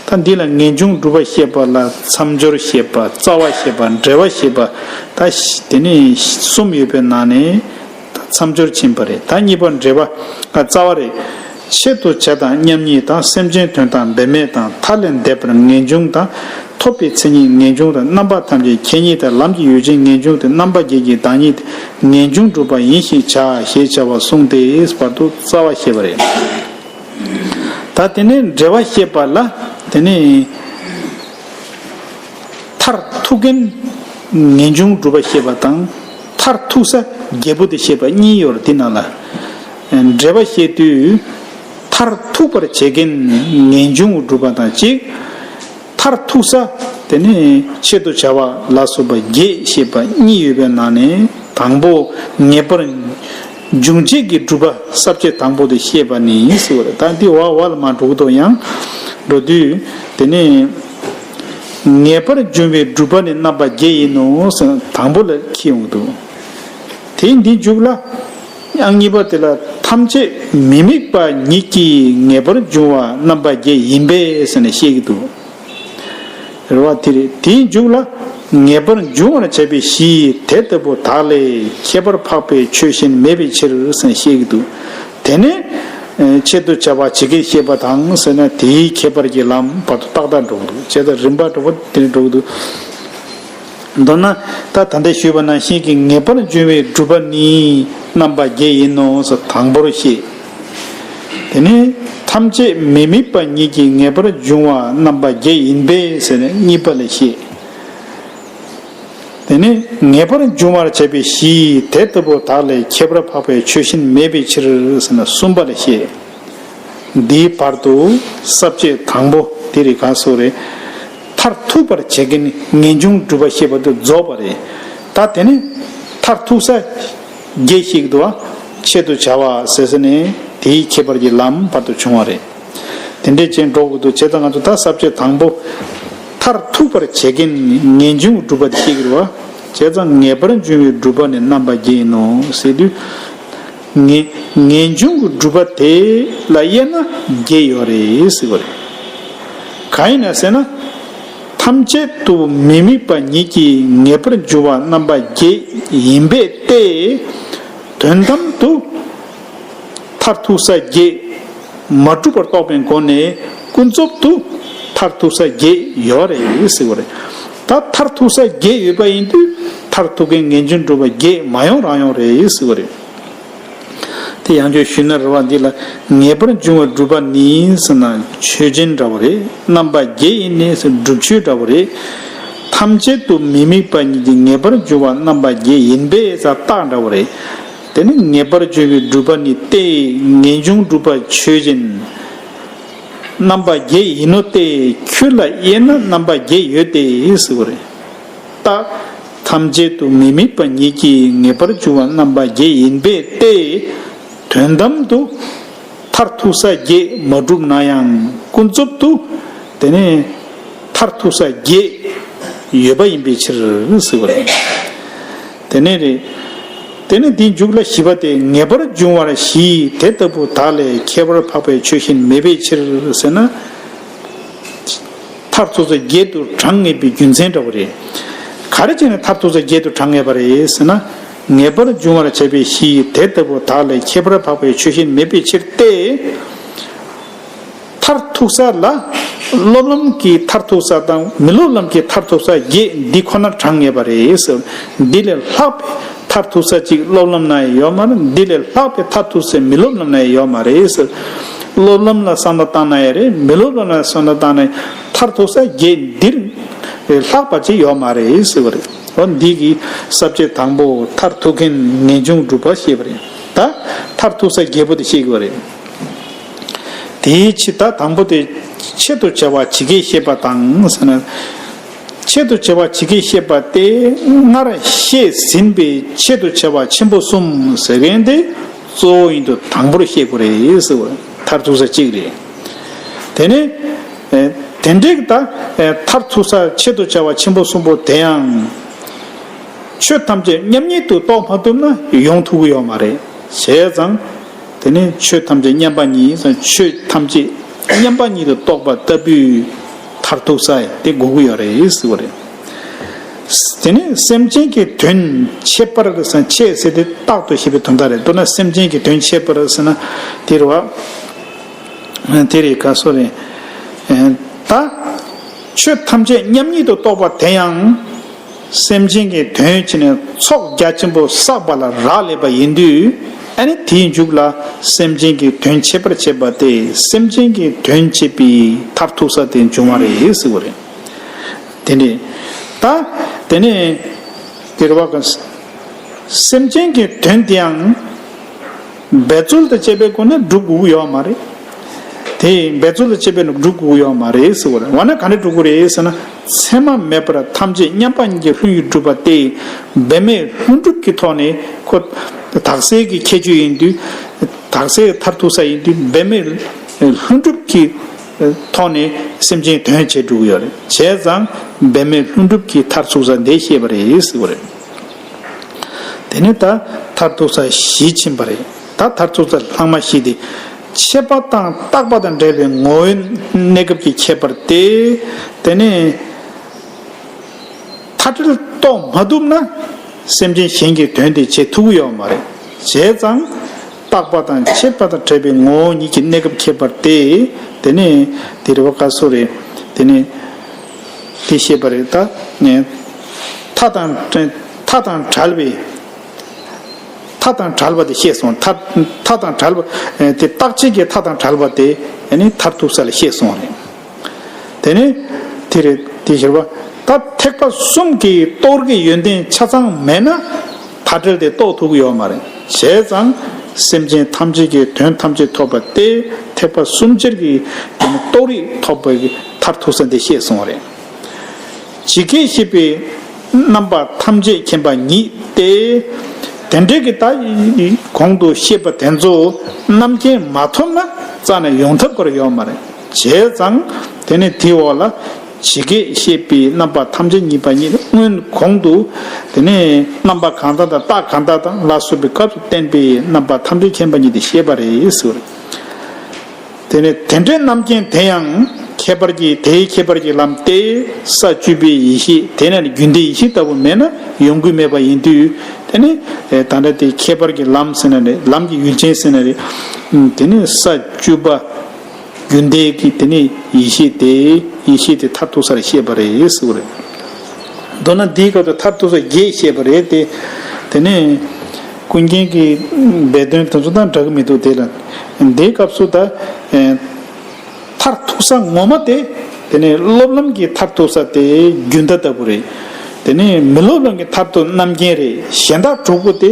ད་འདི་ལ་ངེས་འབྱུང་གྲུབ་པ་བཤད་པ་ལ་མཚམས་སྦྱོར་བཤད་པ། རྩ་བ་བཤད་པ། འགྲེལ་པ་བཤད་པ། ད་དེ་ནས་གསུམ་ཡོད་པའི་ནང་ནས་ད་མཚམས་སྦྱོར་ཕྱིན་པ་རེད། ད་གཉིས་པ་འགྲེལ་པ། ཨ། རྩ་བ་རེད། ཆེད་དུ་བྱ་དང་མཉམ་ཉིད་དང་། སེམས་ཅན་དོན་དང་འབད་མེད་དང་། མཐའ་ལས་འདས་པར་ངེས་འབྱུང་དང་། ཐོབ་པའི་མཚན་ཉིད་ངེས་འབྱུང་དང་། རྣམ་པ་ཐམས་ཅད་ཁྱད་ཉིད་དང་། ལམ་གྱི་ཡུལ་ཅན་ངེས་འབྱུང་དང་། རྣམ་པ་བརྒྱད་ཀྱི་བདག་ཉིད་ངེས་འབྱུང་གྲུབ་པ་ཡིན་ཞེས་བྱ་ཞེས་བྱ་བ་གསུངས་ཏེ་བར་དུ་རྩ་བ་བཤད་པ་རེད། ད་དེ་ནས་འགྲེལ་པ་བཤད་པ་ལ་དེ་ནས་མཐར་ཐུག་མཁན་ངེས་འབྱུང་གྲུབ་པ་བཤད་པ་དང་མཐར་ཐུག་ས་བརྒྱད་པོ་དེ་བཤད་པ་གཉིས་ཡོད་རེད། དེ་ནང་ལ་འགྲེལ་པ་བཤད་དུས་མཐར་ཐུག་པར་བྱེད་མཁན་ངེས་འབྱུང་གྲུབ་པ་དང་གཅིག། མཐར་ཐུག་ས་དེ་ནི་ཆེད་དུ་བྱ་བ་ལ་སོགས་པ་བརྒྱད་བཤད་པ་གཉིས་ཡོད་པའི་ནང་ནས་དང་པོ་ངེས་པར་འབྱུང་བྱེད་ཀྱི་གྲུབ་པ་ས་བཅད་དང་པོ་དེ་བཤད་པ་ནི་ཟེར་བ་རེད། ད་འདི་བ་བ་ལ་མ་འགྲོ་གི་འདུག་ཡང་འགྲོ་དུས་དེ་ནི་ ངེས་པར་འབྱུང་བའི་སྒྲུབ་པ་ནི་རྣམ་པ་བརྒྱད་ཡིན་ནོ་ཟེར་ན་དང་པོ་ལ་འཁྱེར་ཡོང་གི་འདུག་དེ་འདི་མཇུག་ལ། དབྱངས་གཉིས་པ་དེ་ལ་ཐམས་ཅད་མི་དམིགས་པ་ཉིད་ཀྱིས་ངེས་པར་འབྱུང་བ་རྣམ་པ་བརྒྱད་ཡིན་པས་ཟེར་ནས་བཤད་ཀྱི་འདུག་རེད་བ། དེ་རེད། དེའི་མཇུག་ལ། ངེས་པར་འབྱུང་བར་བྱ་བའི་གཞི་དེ་ལྟ་བུ་དག་ལས་ཁྱད་པར་འཕགས་པའི་ཆོས་གཞན་མེད་པའི་ཕྱིར་ཟེར་ནས་བཤད་ཀྱི་འདུག་དེ་ནས། ཆེད་དུ་བྱ་བ་ཇི་སྐད་བཤད་པ་དང་ཟེར་ན་དེའི་ཁྱད་པར་གྱི་ལམ་བར་དུ་ཏག་ཏག་འགྲོ་གི་འདུག་བྱས་ཙང་རིམ་པ་འདྲ་པོ་དེ་འདྲ་འགྲོ་གི་འདུག་མདོར་ན་ད་ད་ལྟ་ཞུས་པ་ནང་བཞིན་གྱི་ངེས་པར་འབྱུང་བའི་སྒྲུབ་པ་ནི་རྣམ་པ་བརྒྱད་ཡིན་ནོ་ཟེར་དང་པོར་བཤད། དེ་ནས་ཐམས་ཅད་མི་དམིགས་པ་ཉིད་ཀྱིས་ངེས་པར་འབྱུང་བ་རྣམ་པ་བརྒྱད་ཡིན་པས་ཟེར་ནས་གཉིས་པ་ལ་བཤད། དེ་ནས་ངེས་པར་འབྱུང་བར་བྱ་བའི་གཞི་དེ་ལྟ་བུ་དག་ལས་ཁྱད་པར་འཕགས་པའི་ཆོས་གཞན་མེད་པའི་ཕྱིར་ཟེར་ནས་གསུམ་པ་ལ་བཤད། འདིའི་བར་དུ་ས་བཅད་དང་པོ་དེ་རིགས་ག་སོགས་རེད། མཐར་ཐུག་པར་བྱེད་མཁན་ངེས་འབྱུང་སྒྲུབ་པ་ཞེས་པ་དེ་རྫོགས་པ་རེད། ད་དེ་ནི་མཐར་ཐུག་ས་བརྒྱད་ཞིག་འདུག་བ། ཆེད་དུ་བྱ་བ་ཟེར་ས་ནས་དེའི་ཁྱད་པར་གྱི་ལམ་བར་དུ་བྱུང་བ་རེད། དེ་འདྲས་ཅན་འགྲོ་དགོས་འདུག་བྱས་ཙང་ང་ཚོ་ད་ས་བཅད་དང་པོ། མཐར་ཐུག་པར་བྱེད་མཁན་ངེས་འབྱུང་སྒྲུབ་པ་དེ་ཤེས་ཀྱི་རེད་བ། བྱས་ཙང་ངེས་པར་འབྱུང་བའི་སྒྲུབ་པ་ནི་རྣམ་པ་བརྒྱད་ཡིན་ནོ་ཟེར་དུས། ངེས་ངེས་འབྱུང་གི་སྒྲུབ་པ་དེ་ལ་དབྱེ་ན་བརྒྱད་ཡོད་རེད་ཟེར་བ་རེད། གང་ཡིན་ན་ཟེར་ན། ཐམས་ཅད་དུ་མི་དམིགས་པ་ཉིད་ཀྱིས་ངེས་པར་འབྱུང་བ་རྣམ་པ་བརྒྱད་ཡིན་པས་ཏེ། དོན་དམ་དུ། མཐར་ཐུག་ས་བརྒྱད་མ་གྲུབ་པར་རྟོགས་པའི་སྒོ་ནས་ཀུན་རྫོབ་ཏུ་མཐར་ཐུག་ས་བརྒྱད་ཡོད་རེད་ཟེར་བ་རེད། ད་མཐར་ཐུག་ས་བརྒྱད་ཡོད་པ་ཡིན་དུས་མཐར་ཐུག་གི་ངེས་འབྱུང་སྒྲུབ་པ་བརྒྱད་མ་ཡོང་རང་ཡོང་རེད་ཟེར་བ་རེད། དེ་ཡང་བསྐྱར་ཞུས་ན་རེད་བ། འདི་ལ་ངེས་པར་འབྱུང་བ་སྒྲུབ་པ་ནི་ཟེར་ན་ཆོས་ཅན་འདྲ་བོ་རེད། རྣམ་པ་བརྒྱད་ཡིན་ནི་ཟེར་སྒྲུབ་ཆོས་འདྲ་བོ་རེད། ཐམས་ཅད་དུ་མི་དམིགས་པ་ཉིད་ཀྱིས་ངེས་པར་འབྱུང་བ་རྣམ་པ་བརྒྱད་ཡིན་པས་ཟེར་རྟགས་འདྲ་བོ་རེད། དེ་ནི་ངེས་པར་འབྱུང་བའི་སྒྲུབ་པ་ནི་སྟེ། ངེས་འབྱུང་སྒྲུབ་པ་ཆོས་ཅན། རྣམ་པ་བརྒྱད་ཡིན་ནོ་སྟེ། ཁྱོད་ལ་དབྱེ་ན་རྣམ་པ་བརྒྱད་ཡོད་དེ་ཟེར་བ་རེད། རྟགས། ཐམས་ཅད་དུ་མི་དམིགས་པ་ཉིད་ཀྱིས་ངེས་པར་འབྱུང་བ་རྣམ་པ་བརྒྱད་ཡིན་པས་ཏེ། དོན་དམ་དུ། མཐར་ཐུག་ས་བརྒྱད་མ་གྲུབ་ན་ཡང་ཀུན་རྫོབ་ཏུ། དེ་ནས་མཐར་ཐུག་ས་བརྒྱད་ཡོད་པ་ཡིན་པའི་ཕྱིར་ཟེར་བ་རེད། དེ་ནས་རེད། དེ་ནས་འདིའི་མཇུག་ལ་བཞི་པ་སྟེ། ངེས་པར་འབྱུང་བར་གཞི་དེ་ལྟ་བུ་དག་ལས་ཁྱད་པར་འཕགས་པའི་ཆོས་གཞན་མེད་པའི་ཕྱིར་ཟེར་ན། མཐར་ཐུག་ས་བརྒྱད་དུ་གྲངས་ངེས་པའི་རྒྱུ་མཚན་འདྲ་བོ་རེད། ག་རེ་བྱས་ནས་མཐར་ཐུག་ས་བརྒྱད་དུ་གྲངས་ངེས་པ་རེད་ཟེར་ན། ངེས་པར་འབྱུང་བར་བྱ་བའི་གཞི་དེ་ལྟ་བུ་དག་ལས་ཁྱད་པར་འཕགས་པའི་ཆོས་གཞན་མེད་པའི་ཕྱིར་ཏེ། མཐར་ཐུག་ས་ལ། སློབ་ལམ་གྱི་མཐར་ཐུག་ས་དང་མི་སློབ་ལམ་གྱི་མཐར་ཐུག་ས་བརྒྱད་འདི་ཁོ་ན་གྲངས་ངེས་པ་རེད་ཟེར། འདི་ལས་ལྷག་པའི་མཐར་ཐུག་ས་གཅིག་སློབ་ལམ་ན་ཡང་ཡོད་མ་རེད། འདི་ལས་ལྷག་པའི་མཐར་ཐུག་ས་མི་སློབ་ལམ་ན་ཡང་ཡོད་མ་རེད་ཟེར། སློབ་ལམ་ལ་བསམ་བློ་བཏང་ན་ཡང་རེད། མི་སློབ་ལམ་ལ་བསམ་བློ་བཏང་ན་ཡང་མཐར་ཐུག་ས་བརྒྱད་འདིར་ལྷག་པ་ཅིག་ཡོད་མ་རེད་ཟེར་བ་རེད། འོ་འདི་གི་ས་བཅད་དང་པོ་མཐར་ཐུག་མཁན་ངེས་འབྱུང་སྒྲུབ་པ་ཞེས་པ་རེད། ད་མཐར་ཐུག་ས་བརྒྱད་པོ་དེ་བཤད་དགོས་པ་རེད། དེའི་ཕྱིར་ད་དང་པོ་དེ་ཆེད་དུ་བྱ་བ་ཇི་སྐད་བཤད་པ་དང་ཟེར་ན། ཆེད་དུ་བྱ་བ་ཇི་སྐད་བཤད་པ་སྟེ། སྔར་བཤད་ཟིན་པའི་ཆེད་དུ་བྱ་བ་ཆེན་པོ་གསུམ་ཟེར་མཁན་དེ་གཙོ་བོ་ཡིན་དུ་དང་པོར་བཤད་དགོས་རེད་ཟེར་བ། མཐར་ཐུག་ས་གཅིག་རེད། དེ་ནས་ཨེ་དེ་འདྲའི་ད་ཨེ་མཐར་ཐུག་ས་ཆེད་དུ་བྱ་བ་ཆེན་པོ་གསུམ་པོ་དེ་ཡང་ཆོས་ཐམས་ཅད་མཉམ་ཉིད་དུ་རྟོགས་མ་ཐུབ་ན་ཡོང་ཐུབ་ཀྱི་ཡོད་མ་རེད། བྱས་ཙང་། དེ་ནས་ཆོས་ཐམས་ཅད་མཉམ་པ་ཉིད་ཟེར། ཆོས་ཐམས་ཅད་མཉམ་པ་ཉིད་དུ་རྟོགས་པ་ལྟ་བུའི་མཐར་ཐུག་ས་དེ་དགོས་ཀྱི་ཡོད་རེད་ཟེར་བ་རེད། དེ་ནས་སེམས་ཅན་གྱི་དོན་འཆད་པར་ཟེར། འཆད་ཟེར་དེ་རྟག་ཏུ་ཞེས་པའི་དོན་དག་རེད། མདོར་ན་སེམས་ཅན་གྱི་དོན་འཆད་པར་ཟེར་ན་དེ་རེད་བ། དེ་རེད་ག་སོ་རེད། ད་ཆོས་ཐམས་ཅད་མཉམ་ཉིད་དུ་རྟོགས་པ་དེ་ཡང་། སེམས་ཅན་གྱི་དོན་བྱས་ནས་ཚོགས་རྒྱ་ཆེན་པོ་བསགས་པ་ལ་རག་ལས་པ་ཡིན་དུས། ཨ་ནི་དེའི་མཇུག་ལ་སེམས་ཅན་གྱི་དོན་འཆད་པར་བྱེད་པ་སྟེ། སེམས་ཅན་གྱི་དོན་བྱེད་པའི་མཐར་ཐུག་ས་དེ་འབྱུང་བ་རེད་ཟེར་བ་རེད། དེ་ནས་ད་དེ་ནས་དེ་རེད་བ། སེམས་ཅན་གྱི་དོན་དེའང་འབད་རྩོལ་དང་བཅས་པའི་སྒོ་ནས་སྒྲུབ་དགོས་ཀྱི་ཡོད་མ་རེད། དེ་འབད་རྩོལ་དང་བཅས་པའི་སྒོ་ནས་སྒྲུབ་དགོས་ཀྱི་ཡོད་མ་རེད་ཟེར་བ་རེད། འོ་ན་ག་འདྲ་སྒྲུབ་དགོས་རེད་ཟེར་ན། མཚན་མ་མེད་པར་ཐམས་ཅད་མཉམ་པ་ཉིད་ཀྱིས་ལྷུན་གྱིས་གྲུབ་པ་སྟེ། འབད་མེད་ལྷུན་གྲུབ་ཀྱི་ཐོག་ནས་ཁོ་དག་གསལ་གྱི་ཁྱད་ཆོས་ཡིན་དུས། དག་གསལ་མཐར་ཐུག་ས་ཡིན་དུས། འབད་མེད་ལྷུན་གྲུབ་ཀྱི་ ཐོག་ནས་སེམས་ཅན་དོན་བྱེད་འགྲོ་གི་ཡོད་རེད། བྱས་ཙང་འབད་མེད་ལྷུན་གྲུབ་ཀྱི་མཐར་ཐུག་ས་འདི་བཤད་པ་རེད་ཟེར་བ་རེད། དེ་ནས་ད་མཐར་ཐུག་ས་བཞི་ཕྱིན་པ་རེད། ད་མཐར་ཐུག་ས་ལྷག་མ་བཞི་དེ། ཆད་པ་དང་རྟག་པ་དང་བྲལ་བའི་ངོ་བོའི་གནས་སྐབས་ཀྱི་ཁྱད་པར་ཏེ། དེ་ནས་མཐའ་བྲལ་རྟོགས་མ་ཐུབ་ན་སེམས་ཅན་གཞན་གྱི་དོན་དེ་བྱེད་ཐུབ་ཀྱི་ཡོད་མ་རེད། བྱས་ཙང་རྟག་པ་དང་ཆད་པ་དང་བྲལ་བའི་ངོ་བོ་ཉིད་ཀྱི་གནས་སྐབས་ཁྱད་པར་ཏེ། དེ་ནས་དེ་རེད་བ། ག་སོ་རེད། དེ་ནས་དེ་བཤད་པ་རེད། ད་ནས་མཐའ་དང་མཐའ་དང་བྲལ་བའི་མཐའ་དང་བྲལ་བ་དེ་བཤད་སོང་། མཐའ་མཐའ་དང་བྲལ་བ་དེ་རྟག་ཆད་ཀྱི་མཐའ་དང་བྲལ་བ་དེ་ནི་མཐར་ཐུག་ས་ལ་བཤད་སོང་རེད། དེ་ནས་དེ་རེད། དེ་ཞེས་པ། ད་ཐེག་པ་གསུམ་གྱི་རྟོགས་རིགས་ཡོན་ཏན་ཆ་ཚང་མེད་ན་མཐའ་བྲལ་དེ་རྟོགས་ཐུབ་ཀྱི་ཡོད་མ་རེད། བྱས་ཙང་སེམས་ཅན་ཐམས་ཅད་ཀྱི་དོན་ཐམས་ཅད་ཐོབ་པ་སྟེ་ཐེག་པ་གསུམ་ཆར་གྱི་རྟོགས་རིགས་ཐོབ་པའི་མཐར་ཐུག་ས་འདི་བཤད་སོང་རེད། ཇི་སྐད་བཤད་པའི་རྣམ་པ་ཐམས་ཅད་མཁྱེན་པ་ཉིད་དེ། དེ་འདྲའི་གི་ད་གོང་དུ་བཤད་པ་དེ་ཚོ་རྣམ་མཁྱེན་མ་ཐོབ་ན་རྩ་ནས་ཡོང་ཐབས་ཀྱི་ཡོད་མ་རེད། བྱས་ཙང་དེ་ནི་དེའི་འོག་ལ་ཇི་སྐད་བཤད་པའི་རྣམ་པ་ཐམས་ཅད་མཁྱེན་པ་ཉིད་སྔོན་གོང་དུ་དེ་ནི་རྣམ་པ་གང་དག་དང་རྟགས་གང་དག་དང་ལ་སོགས་པའི་སྐབས་སུ་བསྟན་པའི་རྣམ་པ་ཐམས་ཅད་མཁྱེན་པ་ཉིད་དེ་བཤད་པ་རེད་ཟེར། དེ་ནས་དེ་འདྲའི་རྣམ་མཁྱེན་དེ་ཡང་ཁྱད་པར་གྱི་དེའི་ཁྱད་པར་གྱི་ལམ་སྟེ་ས་བཅུ་པའི་ཡེ་ཤེས་དེ་ནས་རྒྱུན་མཐའི་ཡེ་ཤེས་ལྟ་བུ་མེད་ན་ཡོང་གི་མེད་པ་ཡིན་དུས། དེ་ནི་ད་ལྟ་དེ་ཁྱད་པར་གྱི་ལམ་ཟེར་ན་རེད། ལམ་གྱི་ཡུལ་ཅན་ཟེར་ན་རེད། དེ་ནི་ས་བཅུ་པ་རྒྱུན་མཐའི་གི་དེ་ནི་ཡེ་ཤེས་དེ་ཡེ་ཤེས་དེ་མཐར་ཐུག་སར་བཤད་པ་རེད་ཟེར་བ་རེད། མདོར་ན་འདིའི་སྐབས་སུ་མཐར་ཐུག་ས་བརྒྱད་བཤད་པ་རེད་དེ། དེ་ནས་ཀུན་མཁྱེན་གྱི་སྦས་དོན་དེ་ཚོ་དང་འདྲ་གི་མི་འདུག་དེ་ལ་འདིའི་སྐབས་སུ་ད་མཐར་ཐུག་ས་ངོ་མ་དེ། དེ་ནས་སློབ་ལམ་གྱི་མཐར་ཐུག་ས་དེ་རྒྱུན་མཐའ་ལྟ་བུ་རེད། དེ་ནས་མི་སློབ་ལམ་གྱི་མཐར་ཐུག་རྣམ་མཁྱེན་རེད། གཞན་དག་དྲུག་པོ་དེ་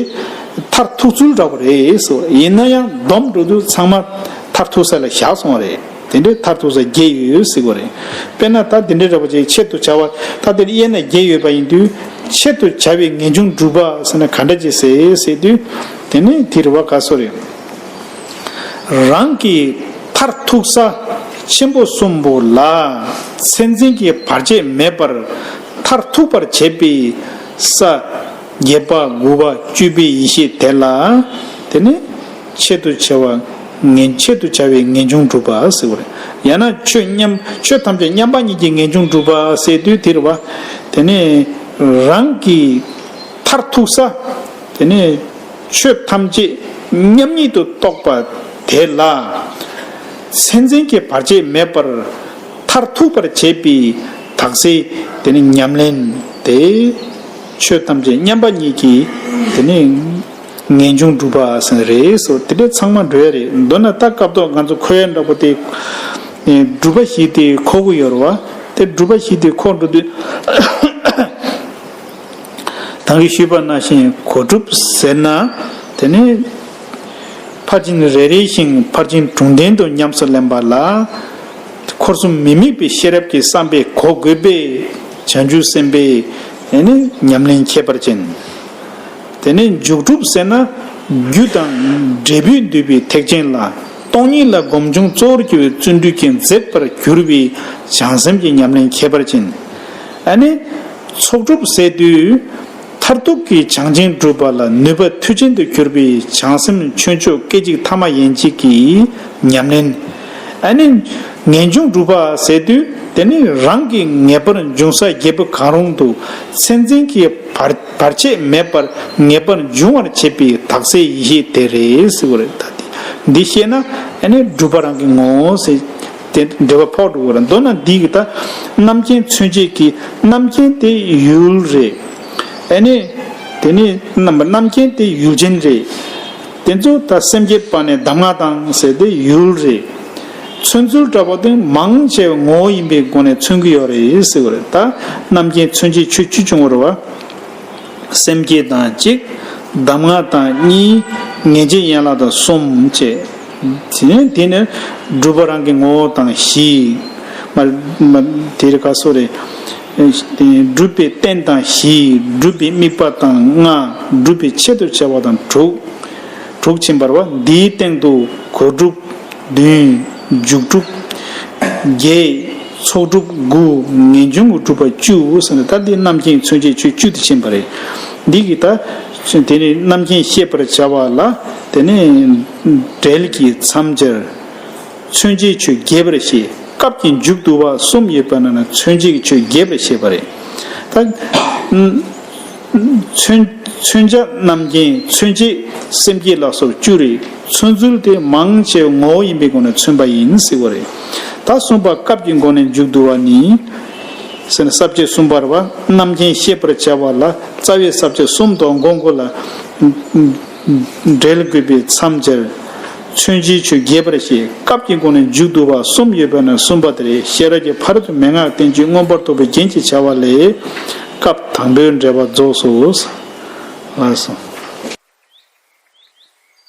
མཐར་ཐུག་ཚུལ་འདྲ་བོ་རེད་ཟེར། ཡིན་ན་ཡང་སྡོམ་འགྲོ་དུས་ཚང་མ་མཐར་ཐུག་ས་ལ་བཞག་སོང་བ་རེད། དེ་འདྲའི་མཐར་ཐུག་ས་བརྒྱད་ཡོད་ཟེར་བ་རེད། དཔེར་ན་ད་དེ་འདྲའི་འདྲ་པོ་ཅིག་ཆེད་དུ་བྱ་བ་ད་དེར་དབྱེ་ན་བརྒྱད་ཡོད་པ་ཡིན་དུས་ཆེད་དུ་བྱ་བའི་ངེས་འབྱུང་སྒྲུབ་པ་ཟེར་ན་ག་འདྲ་ཅིག་ཟེར་ཟེར་དུས། དེ་ནི་དེ་རེད་བ། ག་སོ་རེད། རང་གི་མཐར་ཐུག་ས་ཆེན་པོ་གསུམ་པོ་ལ་མཚན་འཛིན་གྱི་བར་ཆད་མེད་པར་མཐར་ཐུག་པར་བྱེད་པའི་ས་བརྒྱད་པ་དགུ་པ་བཅུ་པའི་ཡེ་ཤེས་དེ་ལ་དེ་ནི་ཆེད་དུ་བྱ་བ་ངེས་ཆེད་དུ་བྱ་བའི་ངེས་འབྱུང་སྒྲུབ་པ་ཟེར་བ་རེད། ཡང་ན་ཆོས་མཉམ་ཆོས་ཐམས་ཅད་མཉམ་པ་ཉིད་ཀྱི་ངེས་འབྱུང་སྒྲུབ་པ་ཟེར་དུས་དེ་རེད་བ། དེ་ནི་རང་གི་མཐར་ཐུག་ས་དེ་ནི་ཆོས་ཐམས་ཅད་མཉམ་ཉིད་དུ་རྟོགས་པ་དེ་ལ་མཚན་འཛིན་གྱི་བར་ཆད་མེད་པར་མཐར་ཐུག་པར་བྱེད་པའི་དག་སའི་དེ་ནི་ཉམས་ལེན་དེ། ཆོས་ཐམས་ཅད་མཉམ་པ་ཉིད་ཀྱི་དེ་ནི་ངེས་འབྱུང་སྒྲུབ་པ་ཟེར་ནི་རེད་ཟེར། དེ་འདྲ་ཚང་མ་འགྲོ་ཡ་རེད། མདོར་ན་ད་སྐབས་ཐོག་ང་ཚོ་འཁོར་ཡ་འདྲ་པོ་དེ་སྒྲུབ་པ་བཞི་དེ་འཁོར་གྱི་ཡོད་རེད་བ། དེ་སྒྲུབ་པ་བཞི་དེ་འཁོར་འགྲོ་དུས། ད་གིན་ཞུས་པ་ནང་བཞིན་གོ་སྒྲུབ་ཟེར་ན། དེ་ནི་ཕར་ཕྱིན་རེ་རེ་ཞིང་ཕར་ཕྱིན་དྲུག་ལྡན་དུ་ཉམས་སུ་ལེན་པ་ལ། འཁོར་གསུམ་མི་དམིགས་པའི་ཤེས་རབ་ཀྱི་བསམ་པས་གོ་དགོས་པས་བྱང་ཆུབ་སེམས་དཔའི་དེ་ནི་ཉམས་ལེན་ཁྱད་པར་ཅན། དེ་ནས་འཇུག་སྒྲུབ་ཟེར་ན། རྒྱུ་དང་འབྲས་བུས་བསྡུས་པའི་ཐེག་ཆེན་ལ། སྟོང་ཉིད་ལ་སྒོམ་བྱུང་གཙོ་བོར་གྱུར་པའི་བརྩོན་འགྲུས་ཀྱིས་མཛེས་པར་གྱུར་པའི་བྱང་སེམས་ཀྱི་ཉམས་ལེན་ཁྱད་པར་ཅན། ཨ་ནི། ཚོགས་སྒྲུབ་ཟེར་དུས། མཐར་ཐུག་གི་བྱང་ཆེན་སྒྲུབ་པ་ལ་ནུས་པ་མཐུ་ཅན་དུ་གྱུར་པའི་བྱང་སེམས་ཆོས་མཆོག་སྐད་ཅིག་ཐ་མ་ཡན་ཆད་ཀྱི་ཉམས་ལེན། ཨ་ནི། ངེས་འབྱུང་སྒྲུབ་པ་ཟེར་དུས་དེ་ནི་རང་གི་ངེས་པར་འབྱུང་ས་བརྒྱད་པོ་གང་རུང་དུ་མཚན་འཛིན་གྱི་བར་བར་ཆད་མེད་པར་ངེས་པར་འབྱུང་བར་བྱེད་པའི་དག་སའི་ཡེ་ཤེས་དེ་རེད་ཟེར་བ་རེད། ད་དེ་འདི་ཤེས་ན་ཨ་ནི་སྒྲུབ་པ་རང་གི་ངོ་བོ་ཟེར་དེ་འབྲེལ་བ་ཕོག་འགྲོ་གི་རེད། མདོར་ན་འདི་གི་ད་རྣམ་མཁྱེན་མཚོན་བྱེད་ཀྱི་རྣམ་མཁྱེན་དེ་ཡུལ་རེད། ཨ་ནི་དེ་ནི་རྣམ་རྣམ་མཁྱེན་དེ་ཡུལ་ཅན་རེད། དེ་ཚོ་ད་སེམས་བསྐྱེད་པ་ནས་གདམས་ངག་དང་ཟེར་དེ་ཡུལ་རེད། མཚོན་ཚུལ་འདྲ་པོ་དེ་མང་ཆེ་བའི་ངོ་བོ་ཡིན་པའི་སྒོ་ནས་མཚོན་གྱི་ཡོད་རེད་ཟེར་བ་རེད། ད་རྣམ་མཁྱེན་མཚོན་བྱེད་ཆོས་བཅུ་བྱུང་བ་རེད་བ། སེམས་བསྐྱེད་དང་གཅིག་གདམས་ངག་དང་གཉིས། ངེས་འབྱེད་ཡན་ལག་དང་གསུམ་བཅས། དེ་ནས་དེ་ནས་སྒྲུབ་པ་རང་གི་ངོ་བོ་དང་བཞི། མ་མ་དེ་རེད། ག་སོ་རེད། སྒྲུབ་པའི་རྟེན་དང་བཞི། སྒྲུབ་པའི་དམིགས་པ་དང་ལྔ། སྒྲུབ་པའི་ཆེད་དུ་བྱ་བ་དང་དྲུག་དྲུག་ཕྱིན་པ་རེད་བ། འདིའི་སྟེང་དུ་གོ་སྒྲུབ་བདུན། འཇུག་སྒྲུབ་ བརྒྱད། ཚོགས་སྒྲུབ་དགུ། ངེས་འབྱུང་གི་སྒྲུབ་པ་བཅུ་ཟེར་ནས། ད་འདི་རྣམ་མཁྱེན་མཚོན་བྱེད་ཆོས་བཅུ་དེ་ཕྱིན་པ་རེད། འདི་གི་ད་དེ་ནི་རྣམ་མཁྱེན་ཤེས་པར་བྱ་བ་ལ་དེ་ནི་འབྲེལ་གྱི་མཚམས་སྦྱར། མཚོན་བྱེད་ཆོས་རྒྱས་པར་བཤད། སྐབས་ཀྱི་མཇུག་བསྡུ་བ་གསུམ་ཡོད་པ་ན་ན་མཚོན་བྱེད་ཀྱི་ཆོས་རྒྱས་པར་བཤད་པ་རེད། ད་མཚོན་མཚོན་བྱ་རྣམ་མཁྱེན། མཚོན་བྱེད་སེམས་བསྐྱེད་ལ་སོགས་བཅུ་རེད། མཚོན་ཚུལ་དེ་མང་ཆེ་བའི་ངོ་བོ་ཡིན་པའི་སྒོ་ནས་མཚོན་པ་ཡིན་ཟེར་བ་རེད། ད་གསུམ་པ་སྐབས་ཀྱི་སྒོ་ནས་མཇུག་བསྡུ་བ་ནི་ཟེར་ན། ས་བཅད་གསུམ་པར་བ། རྣམ་མཁྱེན་ཤེས་པར་བྱ་བ་ལ་རྩ་བའི་ས་བཅད་གསུམ་དང་མགོ་མགོ་ལ་འབྲེལ་དགོས་པའི་མཚམས་སྦྱར། མཚོན་བྱེད་ཆོས་རྒྱས་པར་བཤད། སྐབས་ཀྱི་སྒོ་ནས་མཇུག་བསྡུ་བ་གསུམ་ཡོད་པ་ན་གསུམ་པ་དེ་རེད། ཤེས་རབ་ཀྱི་ཕ་རོལ་ཏུ་མན་ངག་བསྟན་བཅོས་མངོན་པར་རྟོགས་པའི་རྒྱན་གྱི་བྱ་བ་ལས་སྐབས་དང་པོའི་འགྲེལ་པ་རྫོགས་སོ། ལགས་སོ།